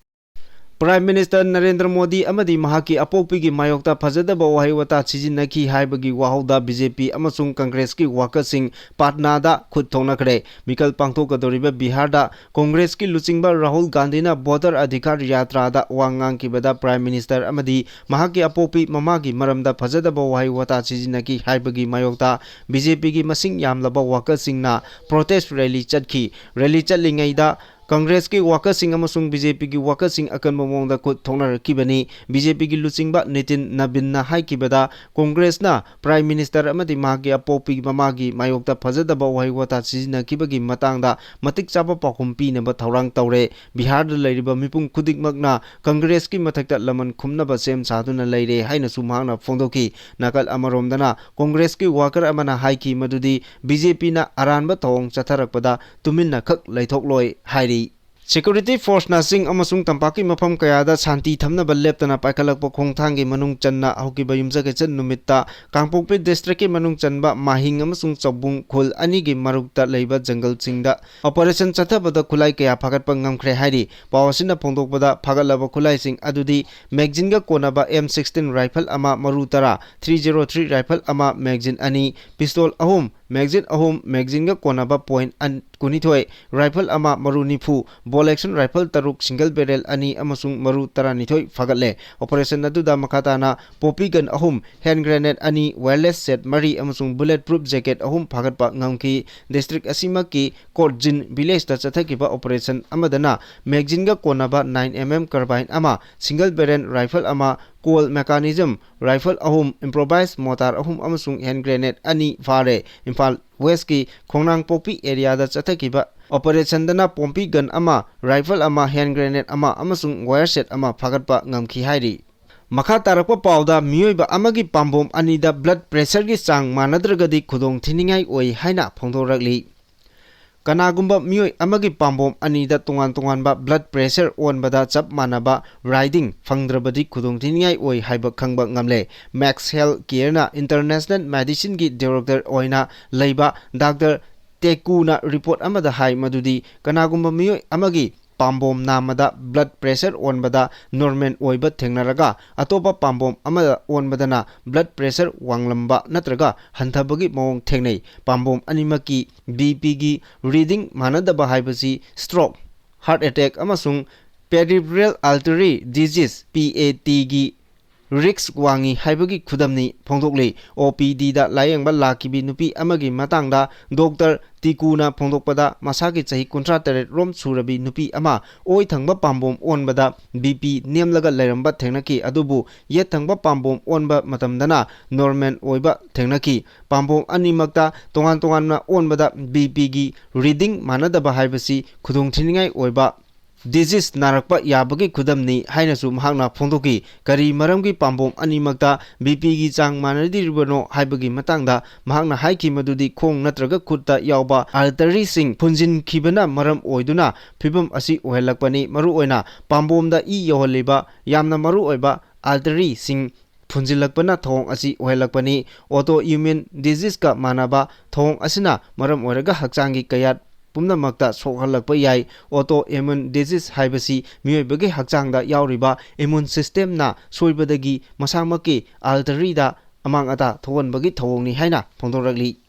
ꯄ꯭ꯔꯥꯏꯝ ꯃꯤꯅꯤꯁꯇꯔ ꯅꯔꯦꯟꯗ꯭ꯔ ꯃꯣꯗꯤ ꯑꯃꯗꯤ ꯃꯍꯥꯛꯀꯤ ꯑꯄꯣꯛꯄꯤꯒꯤ ꯃꯥꯌꯣꯛꯇ ꯐꯖꯗꯕ ꯋꯥꯍꯩ ꯋꯥꯇꯥ ꯁꯤꯖꯤꯟꯅꯈꯤ ꯍꯥꯏꯕꯒꯤ ꯋꯥꯍꯧꯗ ꯕꯤ ꯖꯦ ꯄꯤ ꯑꯃꯁꯨꯡ ꯀꯪꯒ꯭ꯔꯦꯁꯀꯤ ꯋꯥꯀꯔꯁꯤꯡ ꯄꯥꯠꯅꯥꯗ ꯈꯨꯠ ꯊꯣꯛꯅꯈ꯭ꯔꯦ꯫ ꯃꯤꯈꯜ ꯄꯥꯡꯊꯣꯛꯀꯗꯧꯔꯤꯕ ꯕꯤꯍꯥꯔꯗ ꯀꯣꯡꯒ꯭ꯔꯦꯁꯀꯤ ꯂꯨꯆꯤꯡꯕ ꯔꯥꯍꯨꯜ ꯒꯥꯟꯙꯤꯅ ꯚꯣꯇꯔ ꯑꯙꯤꯀꯥꯔ ꯌꯥꯇ꯭ꯔꯥꯗ ꯋꯥ ꯉꯥꯡꯈꯤꯕꯗ ꯄ꯭ꯔꯥꯏꯝ ꯃꯤꯅꯤꯁꯇꯔ ꯑꯃꯗꯤ ꯃꯍꯥꯛꯀꯤ ꯑꯄꯣꯛꯄꯤ ꯃꯃꯥꯒꯤ ꯃꯔꯝꯗ ꯐꯖꯗꯕ ꯋꯥꯍꯩ ꯋꯥꯇꯥ ꯁꯤꯖꯤꯟꯅꯈꯤ ꯍꯥꯏꯕꯒꯤ ꯃꯥꯌꯣꯛꯇ ꯕꯤ ꯖꯦ ꯄꯤꯒꯤ ꯃꯁꯤꯡ ꯌꯥꯝꯂꯕ ꯋꯥꯀꯔꯁꯤꯡꯅ ꯄ꯭ꯔꯣꯇꯦꯁ ꯔꯦꯂꯤ ꯆꯠꯈꯤ꯫ ꯔꯦꯂꯤ ꯆꯠꯂꯤꯉꯩꯗ ꯀꯪꯒ꯭ꯔꯦꯁꯀꯤ ꯋꯥꯀꯔꯁꯤꯡ ꯑꯃꯁꯨꯡ ꯕꯤ ꯖꯦ ꯄꯤꯒꯤ ꯋꯥꯀꯔꯁꯤꯡ ꯑꯀꯟꯕ ꯃꯑꯣꯡꯗ ꯈꯨꯠ ꯊꯣꯛꯅꯔꯛꯈꯤꯕꯅꯤ꯫ ꯕꯤ ꯖꯦ ꯄꯤꯒꯤ ꯂꯨꯆꯤꯡꯕ ꯅꯤꯇꯤꯟ ꯅꯕꯤꯟꯅ ꯍꯥꯏꯈꯤꯕꯗ, ꯀꯣꯡꯒ꯭ꯔꯦꯁꯅ ꯄ꯭ꯔꯥꯏꯝ ꯃꯤꯅꯤꯁꯇꯔ ꯑꯃꯗꯤ ꯃꯍꯥꯛꯀꯤ ꯑꯄꯣꯛꯄꯤ ꯃꯃꯥꯒꯤ ꯃꯥꯌꯣꯛꯇ ꯐꯖꯗꯕ ꯋꯥꯍꯩ ꯋꯥꯇꯥ ꯁꯤꯖꯤꯟꯅꯈꯤꯕꯒꯤ ꯃꯇꯥꯡꯗ ꯃꯇꯤꯛ ꯆꯥꯕ ꯄꯥꯎꯈꯨꯝ ꯄꯤꯅꯕ ꯊꯧꯔꯥꯡ ꯇꯧꯔꯦ꯫ ꯕꯤꯍꯥꯔꯗ ꯂꯩꯔꯤꯕ ꯃꯤꯄꯨꯝ ꯈꯨꯗꯤꯡꯃꯛꯅ ꯀꯪꯒ꯭ꯔꯦꯁꯀꯤ ꯃꯊꯛꯇ ꯂꯃꯟ ꯈꯨꯝꯅꯕ ꯁꯦꯝ ꯁꯥꯗꯨꯅ ꯂꯩꯔꯦ ꯍꯥꯏꯅꯁꯨ ꯃꯍꯥꯛꯅ ꯐꯣꯡꯗꯣꯛꯈꯤ꯫ ꯅꯥꯀꯜ ꯑꯃꯔꯣꯝꯗꯅ ꯀꯣꯡꯒ꯭ꯔꯦꯁꯀꯤ ꯋꯥꯀꯔ ꯑꯃꯅ ꯍꯥꯏꯈꯤ ꯃꯗꯨꯗꯤ ꯕꯤ ꯖꯦ ꯄꯤꯅ ꯑꯔꯥꯟꯕ ꯊꯧꯑꯣꯡ ꯆꯠꯊꯔꯛꯄꯗ ꯇꯨꯃꯤꯟꯅ ꯈꯛ ꯂꯩꯊꯣꯛꯂꯣꯏ ꯍꯥꯏꯔꯤ꯫ ꯁꯦꯀ꯭ꯌꯨꯔꯤꯇꯤ ꯐꯣꯔꯁꯅ ꯆꯤꯡ ꯑꯃꯁꯨꯡ ꯇꯝꯄꯥꯛꯀꯤ ꯃꯐꯝ ꯀꯌꯥꯗ ꯁꯥꯟꯇꯤ ꯊꯝꯅꯕ ꯂꯦꯞꯇꯅ ꯄꯥꯏꯈꯠꯂꯛꯄ ꯈꯣꯡꯊꯥꯡꯒꯤ ꯃꯅꯨꯡ ꯆꯟꯅ ꯍꯧꯈꯤꯕ ꯌꯨꯝꯖꯀꯩꯆꯠ ꯅꯨꯃꯤꯠꯇ ꯀꯥꯡꯄꯣꯛꯄꯤ ꯗꯤꯁꯇ꯭ꯔꯤꯛꯀꯤ ꯃꯅꯨꯡ ꯆꯟꯕ ꯃꯥꯍꯤꯡ ꯑꯃꯁꯨꯡ ꯆꯧꯕꯨꯡ ꯈꯨꯜ ꯑꯅꯤꯒꯤ ꯃꯔꯛꯇ ꯂꯩꯕ ꯖꯪꯒꯜꯁꯤꯡꯗ ꯑꯣꯄꯔꯦꯁꯟ ꯆꯠꯊꯕꯗ ꯈꯨꯠꯂꯥꯏ ꯀꯌꯥ ꯐꯥꯒꯠꯄ ꯉꯝꯈ꯭ꯔꯦ ꯍꯥꯏꯔꯤ꯫ ꯄꯥꯎ ꯑꯁꯤꯅ ꯐꯣꯡꯗꯣꯛꯄꯗ, ꯐꯥꯒꯠꯂꯕ ꯈꯨꯠꯂꯥꯏꯁꯤꯡ ꯑꯗꯨꯗꯤ ꯃꯦꯒꯖꯤꯟꯒ ꯀꯣꯟꯅꯕ ꯑꯦꯝ ꯁꯤꯛꯁꯇꯤꯟ ꯔꯥꯏꯐꯜ ꯑꯃ, ꯃꯔꯨ ꯇꯔꯥ, ꯊ꯭ꯔꯤ ꯖꯤꯔꯣ ꯊ꯭ꯔꯤ ꯔꯥꯏꯐꯜ ꯑꯃ, ꯃꯦꯒꯖꯤꯟ ꯑꯅꯤ, ꯄꯤꯁꯇꯣꯜ ꯑꯍꯨꯝ, ꯃꯦꯒꯖꯤꯟ ꯑꯍꯨꯝ, ꯃꯦꯒꯖꯤꯟꯒ ꯀꯣꯟꯅꯕ ꯄꯣꯏꯟꯠ ꯑꯟ-, ꯀꯨꯟꯅꯤꯊꯣꯏ, ꯔꯥꯏꯐꯜ ꯑꯃ, ꯃꯔꯨ ꯅꯤꯐꯨ, ꯕꯣꯜ ꯑꯦꯛꯁꯟ ꯔꯥꯏꯐꯜ ꯇꯔꯨꯛ, ꯁꯤꯡꯒꯜ ꯕꯦꯔꯦꯜ ꯑꯅꯤ ꯑꯃꯁꯨꯡ ꯃꯔꯨ ꯇꯔꯥꯅꯤꯊꯣꯏ ꯐꯥꯒꯠꯂꯦ꯫ ꯑꯣꯄꯔꯦꯁꯟ ꯑꯗꯨꯗ ꯃꯈꯥ ꯇꯥꯅ ꯄꯣꯄꯤ ꯒꯟ ꯑꯍꯨꯝ, ꯍꯦꯟ ꯒ꯭ꯔꯦꯅꯦꯗ ꯑꯅꯤ, ꯋꯥꯌꯔꯂꯦꯁ ꯁꯦꯠ ꯃꯔꯤ ꯑꯃꯁꯨꯡ ꯕꯨꯂꯦꯠ ꯄ꯭ꯔꯨꯐ ꯖꯦꯀꯦꯠ ꯑꯍꯨꯝ ꯐꯥꯒꯠꯄ ꯉꯝꯈꯤ꯫ ꯗꯤꯁꯇ꯭ꯔꯤꯛ ꯑꯁꯤꯃꯛꯀꯤ ꯀꯣꯔꯠꯖꯤꯟ ꯚꯤꯂꯦꯖꯇ ꯆꯠꯊꯈꯤꯕ ꯑꯣꯄꯔꯦꯁꯟ ꯑꯃꯗꯅ ꯃꯦꯒꯖꯤꯟꯒ ꯀꯣꯟꯅꯕ ꯅꯥꯏꯟ ꯑꯦꯝ ꯑꯦꯝ ꯀꯥꯔꯕꯥꯏꯟ ꯑꯃ, ꯁꯤꯡꯒꯜ ꯕꯦꯔꯦꯜ ꯔꯥꯏꯐꯜ ꯑꯃ, ꯀꯣꯜ ꯃꯦꯀꯥꯅꯤꯖꯝ ꯔꯥꯏꯐꯜ ꯑꯍꯨꯝ, ꯏꯝꯄ꯭ꯔꯣꯚꯥꯏꯖ ꯃꯣꯇꯥꯔ ꯑꯍꯨꯝ ꯑꯃꯁꯨꯡ ꯍꯦꯟ ꯒ꯭ꯔꯦꯅꯦꯗ ꯑꯅꯤ ꯐꯥꯔꯦ꯫ ꯏꯝꯐꯥꯜ ꯋꯦꯁꯀꯤ ꯈꯣꯡꯅꯥꯡꯄꯣꯛꯄꯤ ꯑꯦꯔꯤꯌꯥꯗ ꯆꯠꯊꯈꯤꯕ ꯑꯣꯄꯔꯦꯁꯟꯗꯅ ꯄꯣꯝꯄꯤ ꯒꯟ ꯑꯃ, ꯔꯥꯏꯐꯜ ꯑꯃ, ꯍꯦꯟ ꯒ꯭ꯔꯦꯅꯦꯗ ꯑꯃ ꯑꯃꯁꯨꯡ ꯋꯥꯌꯔ ꯁꯦꯠ ꯑꯃ ꯐꯥꯒꯠꯄ ꯉꯝꯈꯤ ꯍꯥꯏꯔꯤ꯫ ꯃꯈꯥ ꯇꯥꯔꯛꯄ ꯄꯥꯎꯗ, ꯃꯤꯑꯣꯏꯕ ꯑꯃꯒꯤ ꯄꯥꯝꯕꯣꯝ ꯑꯅꯤꯗ ꯕ꯭ꯂꯗ ꯄ꯭ꯔꯦꯁꯔꯒꯤ ꯆꯥꯡ ꯃꯥꯟꯅꯗ꯭ꯔꯒꯗꯤ ꯈꯨꯗꯣꯡꯊꯤꯅꯤꯡꯉꯥꯏ ꯑꯣꯏ ꯍꯥꯏꯅ ꯐꯣꯡꯗꯣꯔꯛꯂꯤ꯫ ꯀꯅꯥꯒꯨꯝꯕ ꯃꯤꯑꯣꯏ ꯑꯃꯒꯤ ꯄꯥꯝꯕꯣꯝ ꯑꯅꯤꯗ ꯇꯣꯉꯥꯟ ꯇꯣꯉꯥꯟꯕ ꯕ꯭ꯂꯗ ꯄ꯭ꯔꯦꯁꯔ ꯑꯣꯟꯕꯗ ꯆꯞ ꯃꯥꯟꯅꯕ ꯔꯥꯏꯗꯤꯡ ꯐꯪꯗ꯭ꯔꯕꯗꯤ ꯈꯨꯗꯣꯡꯊꯤꯅꯤꯡꯉꯥꯏ ꯑꯣꯏ ꯍꯥꯏꯕ ꯈꯪꯕ ꯉꯝꯂꯦ꯫ ꯃꯦꯛꯁ ꯍꯦꯜꯊ ꯀꯦꯌꯔꯅ ꯏꯟꯇꯔꯅꯦꯁꯅꯦꯜ ꯃꯦꯗꯤꯁꯤꯟꯒꯤ ꯗꯤꯔꯦꯛꯇꯔ ꯑꯣꯏꯅ ꯂꯩꯕ ꯗꯥꯛꯇꯔ ꯇꯦꯀꯨꯅ ꯔꯤꯄꯣꯔꯠ ꯑꯃꯗ ꯍꯥꯏ ꯃꯗꯨꯗꯤ ꯀꯅꯥꯒꯨꯝꯕ ꯃꯤꯑꯣꯏ ꯑꯃꯒꯤ ꯄꯥꯝꯕꯣꯝ ꯅꯥꯝꯃꯗ ꯕ꯭ꯂꯗ ꯄ꯭ꯔꯦꯁꯔ ꯑꯣꯟꯕꯗ ꯅꯣꯔꯃꯦꯜ ꯑꯣꯏꯕ ꯊꯦꯡꯅꯔꯒ, ꯑꯇꯣꯞꯄ ꯄꯥꯝꯕꯣꯝ ꯑꯃꯗ ꯑꯣꯟꯕꯗꯅ ꯕ꯭ꯂꯗ ꯄ꯭ꯔꯦꯁꯔ ꯋꯥꯡꯂꯝꯕ ꯅꯠꯇ꯭ꯔꯒ ꯍꯟꯊꯕꯒꯤ ꯃꯑꯣꯡ ꯊꯦꯡꯅꯩ꯫ ꯄꯥꯝꯕꯣꯝ ꯑꯅꯤꯃꯛꯀꯤ ꯕꯤ ꯄꯤꯒꯤ ꯔꯤꯗꯤꯡ ꯃꯥꯟꯅꯗꯕ ꯍꯥꯏꯕꯁꯤ ꯁ꯭ꯇ꯭ꯔꯣꯛ, ꯍꯥꯔꯠ ꯑꯦꯇꯦꯛ ꯑꯃꯁꯨꯡ ꯄꯦꯔꯤꯐꯦꯔꯦꯜ ꯑꯥꯔꯇꯔꯤ ꯗꯤꯖꯤꯖ, ꯄꯤ ꯑꯦ ꯇꯤꯒꯤ risk ꯋꯥꯡꯉꯤ ꯍꯥꯏꯕꯒꯤ ꯈꯨꯗꯝꯅꯤ ꯐꯣꯡꯗꯣꯛꯂꯤ꯫ ꯑꯣ ꯄꯤ ꯗꯤꯗ ꯂꯥꯌꯦꯡꯕ ꯂꯥꯛꯈꯤꯕꯤ ꯅꯨꯄꯤ ꯑꯃꯒꯤ ꯃꯇꯥꯡꯗ ꯗꯣꯛꯇꯔ ꯇꯤꯀꯨꯅ ꯐꯣꯡꯗꯣꯛꯄꯗ, ꯃꯁꯥꯒꯤ ꯆꯍꯤ ꯀꯨꯟꯊ꯭ꯔꯥ ꯇꯔꯦꯠ ꯔꯣꯝ ꯁꯨꯔꯕꯤ ꯅꯨꯄꯤ ꯑꯃ ꯑꯣꯏ ꯊꯪꯕ ꯄꯥꯝꯕꯣꯝ ꯑꯣꯟꯕꯗ ꯕꯤ ꯄꯤ ꯅꯦꯝꯂꯒ ꯂꯩꯔꯝꯕ ꯊꯦꯡꯅꯈꯤ꯫ ꯑꯗꯨꯕꯨ ꯌꯦꯠ ꯊꯪꯕ ꯄꯥꯝꯕꯣꯝ ꯑꯣꯟꯕ ꯃꯇꯝꯗꯅ ꯅꯣꯔꯃꯦꯜ ꯑꯣꯏꯕ ꯊꯦꯡꯅꯈꯤ꯫ ꯄꯥꯝꯕꯣꯝ ꯑꯅꯤꯃꯛꯇ ꯇꯣꯉꯥꯟ ꯇꯣꯉꯥꯟꯅ ꯑꯣꯟꯕꯗ ꯕꯤ ꯄꯤꯒꯤ ꯔꯤꯗꯤꯡ ꯃꯥꯟꯅꯗꯕ ꯍꯥꯏꯕꯁꯤ ꯈꯨꯗꯣꯡꯊꯤꯅꯤꯡꯉꯥꯏ ꯑꯣꯏꯕ ꯗꯤꯖꯤꯁ ꯅꯥꯔꯛꯄ ꯌꯥꯕꯒꯤ ꯈꯨꯗꯝꯅꯤ ꯍꯥꯏꯅꯁꯨ ꯃꯍꯥꯛꯅ ꯐꯣꯡꯗꯣꯛꯈꯤ꯫ ꯀꯔꯤ ꯃꯔꯝꯒꯤ ꯄꯥꯝꯕꯣꯝ ꯑꯅꯤꯃꯛꯇ ꯕꯤ ꯄꯤꯒꯤ ꯆꯥꯡ ꯃꯥꯟꯅꯗ꯭ꯔꯤꯕꯅꯣ ꯍꯥꯏꯕꯒꯤ ꯃꯇꯥꯡꯗ ꯃꯍꯥꯛꯅ ꯍꯥꯏꯈꯤ ꯃꯗꯨꯗꯤ ꯈꯣꯡ ꯅꯠꯇ꯭ꯔꯒ ꯈꯨꯠꯇ ꯌꯥꯎꯕ ꯑꯥꯔꯇꯔꯤꯁꯤꯡ ꯐꯨꯟꯖꯤꯟꯈꯤꯕꯅ ꯃꯔꯝ ꯑꯣꯏꯗꯨꯅ ꯐꯤꯕꯝ ꯑꯁꯤ ꯑꯣꯏꯍꯜꯂꯛꯄꯅꯤ꯫ ꯃꯔꯨꯑꯣꯏꯅ ꯄꯥꯝꯕꯣꯝꯗ ꯏ ꯌꯧꯍꯜꯂꯤꯕ ꯌꯥꯝꯅ ꯃꯔꯨꯑꯣꯏꯕ ꯑꯥꯔꯇꯔꯤꯁꯤꯡ ꯐꯨꯟꯖꯤꯜꯂꯛꯄꯅ ꯊꯧꯑꯣꯡ ꯑꯁꯤ ꯑꯣꯏꯍꯜꯂꯛꯄꯅꯤ꯫ ꯑꯣꯇꯣ ꯏꯝꯌꯨꯟ ꯗꯤꯖꯤꯁꯀ ꯃꯥꯟꯅꯕ ꯊꯧꯑꯣꯡ ꯑꯁꯤꯅ ꯃꯔꯝ ꯑꯣꯏꯔꯒ ꯍꯛꯆꯥꯡꯒꯤ ꯀꯌꯥꯠ ꯄꯨꯝꯅꯃꯛꯇ ꯁꯣꯛꯍꯜꯂꯛꯄ ꯌꯥꯏ꯫ ꯑꯣꯇꯣ ꯏꯝꯌꯨꯟ ꯗꯤꯖꯤꯁ ꯍꯥꯏꯕꯁꯤ ꯃꯤꯑꯣꯏꯕꯒꯤ ꯍꯛꯆꯥꯡꯗ ꯌꯥꯎꯔꯤꯕ ꯏꯝꯌꯨꯟ ꯁꯤꯁꯇꯦꯝꯅ ꯁꯣꯏꯕꯗꯒꯤ ꯃꯁꯥꯃꯛꯀꯤ ꯑꯥꯔꯇꯔꯤꯗ ꯑꯃꯥꯡ ꯑꯇꯥ ꯊꯣꯛꯍꯟꯕꯒꯤ ꯊꯧꯑꯣꯡꯅꯤ ꯍꯥꯏꯅ ꯐꯣꯡꯗꯣꯔꯛꯂꯤ꯫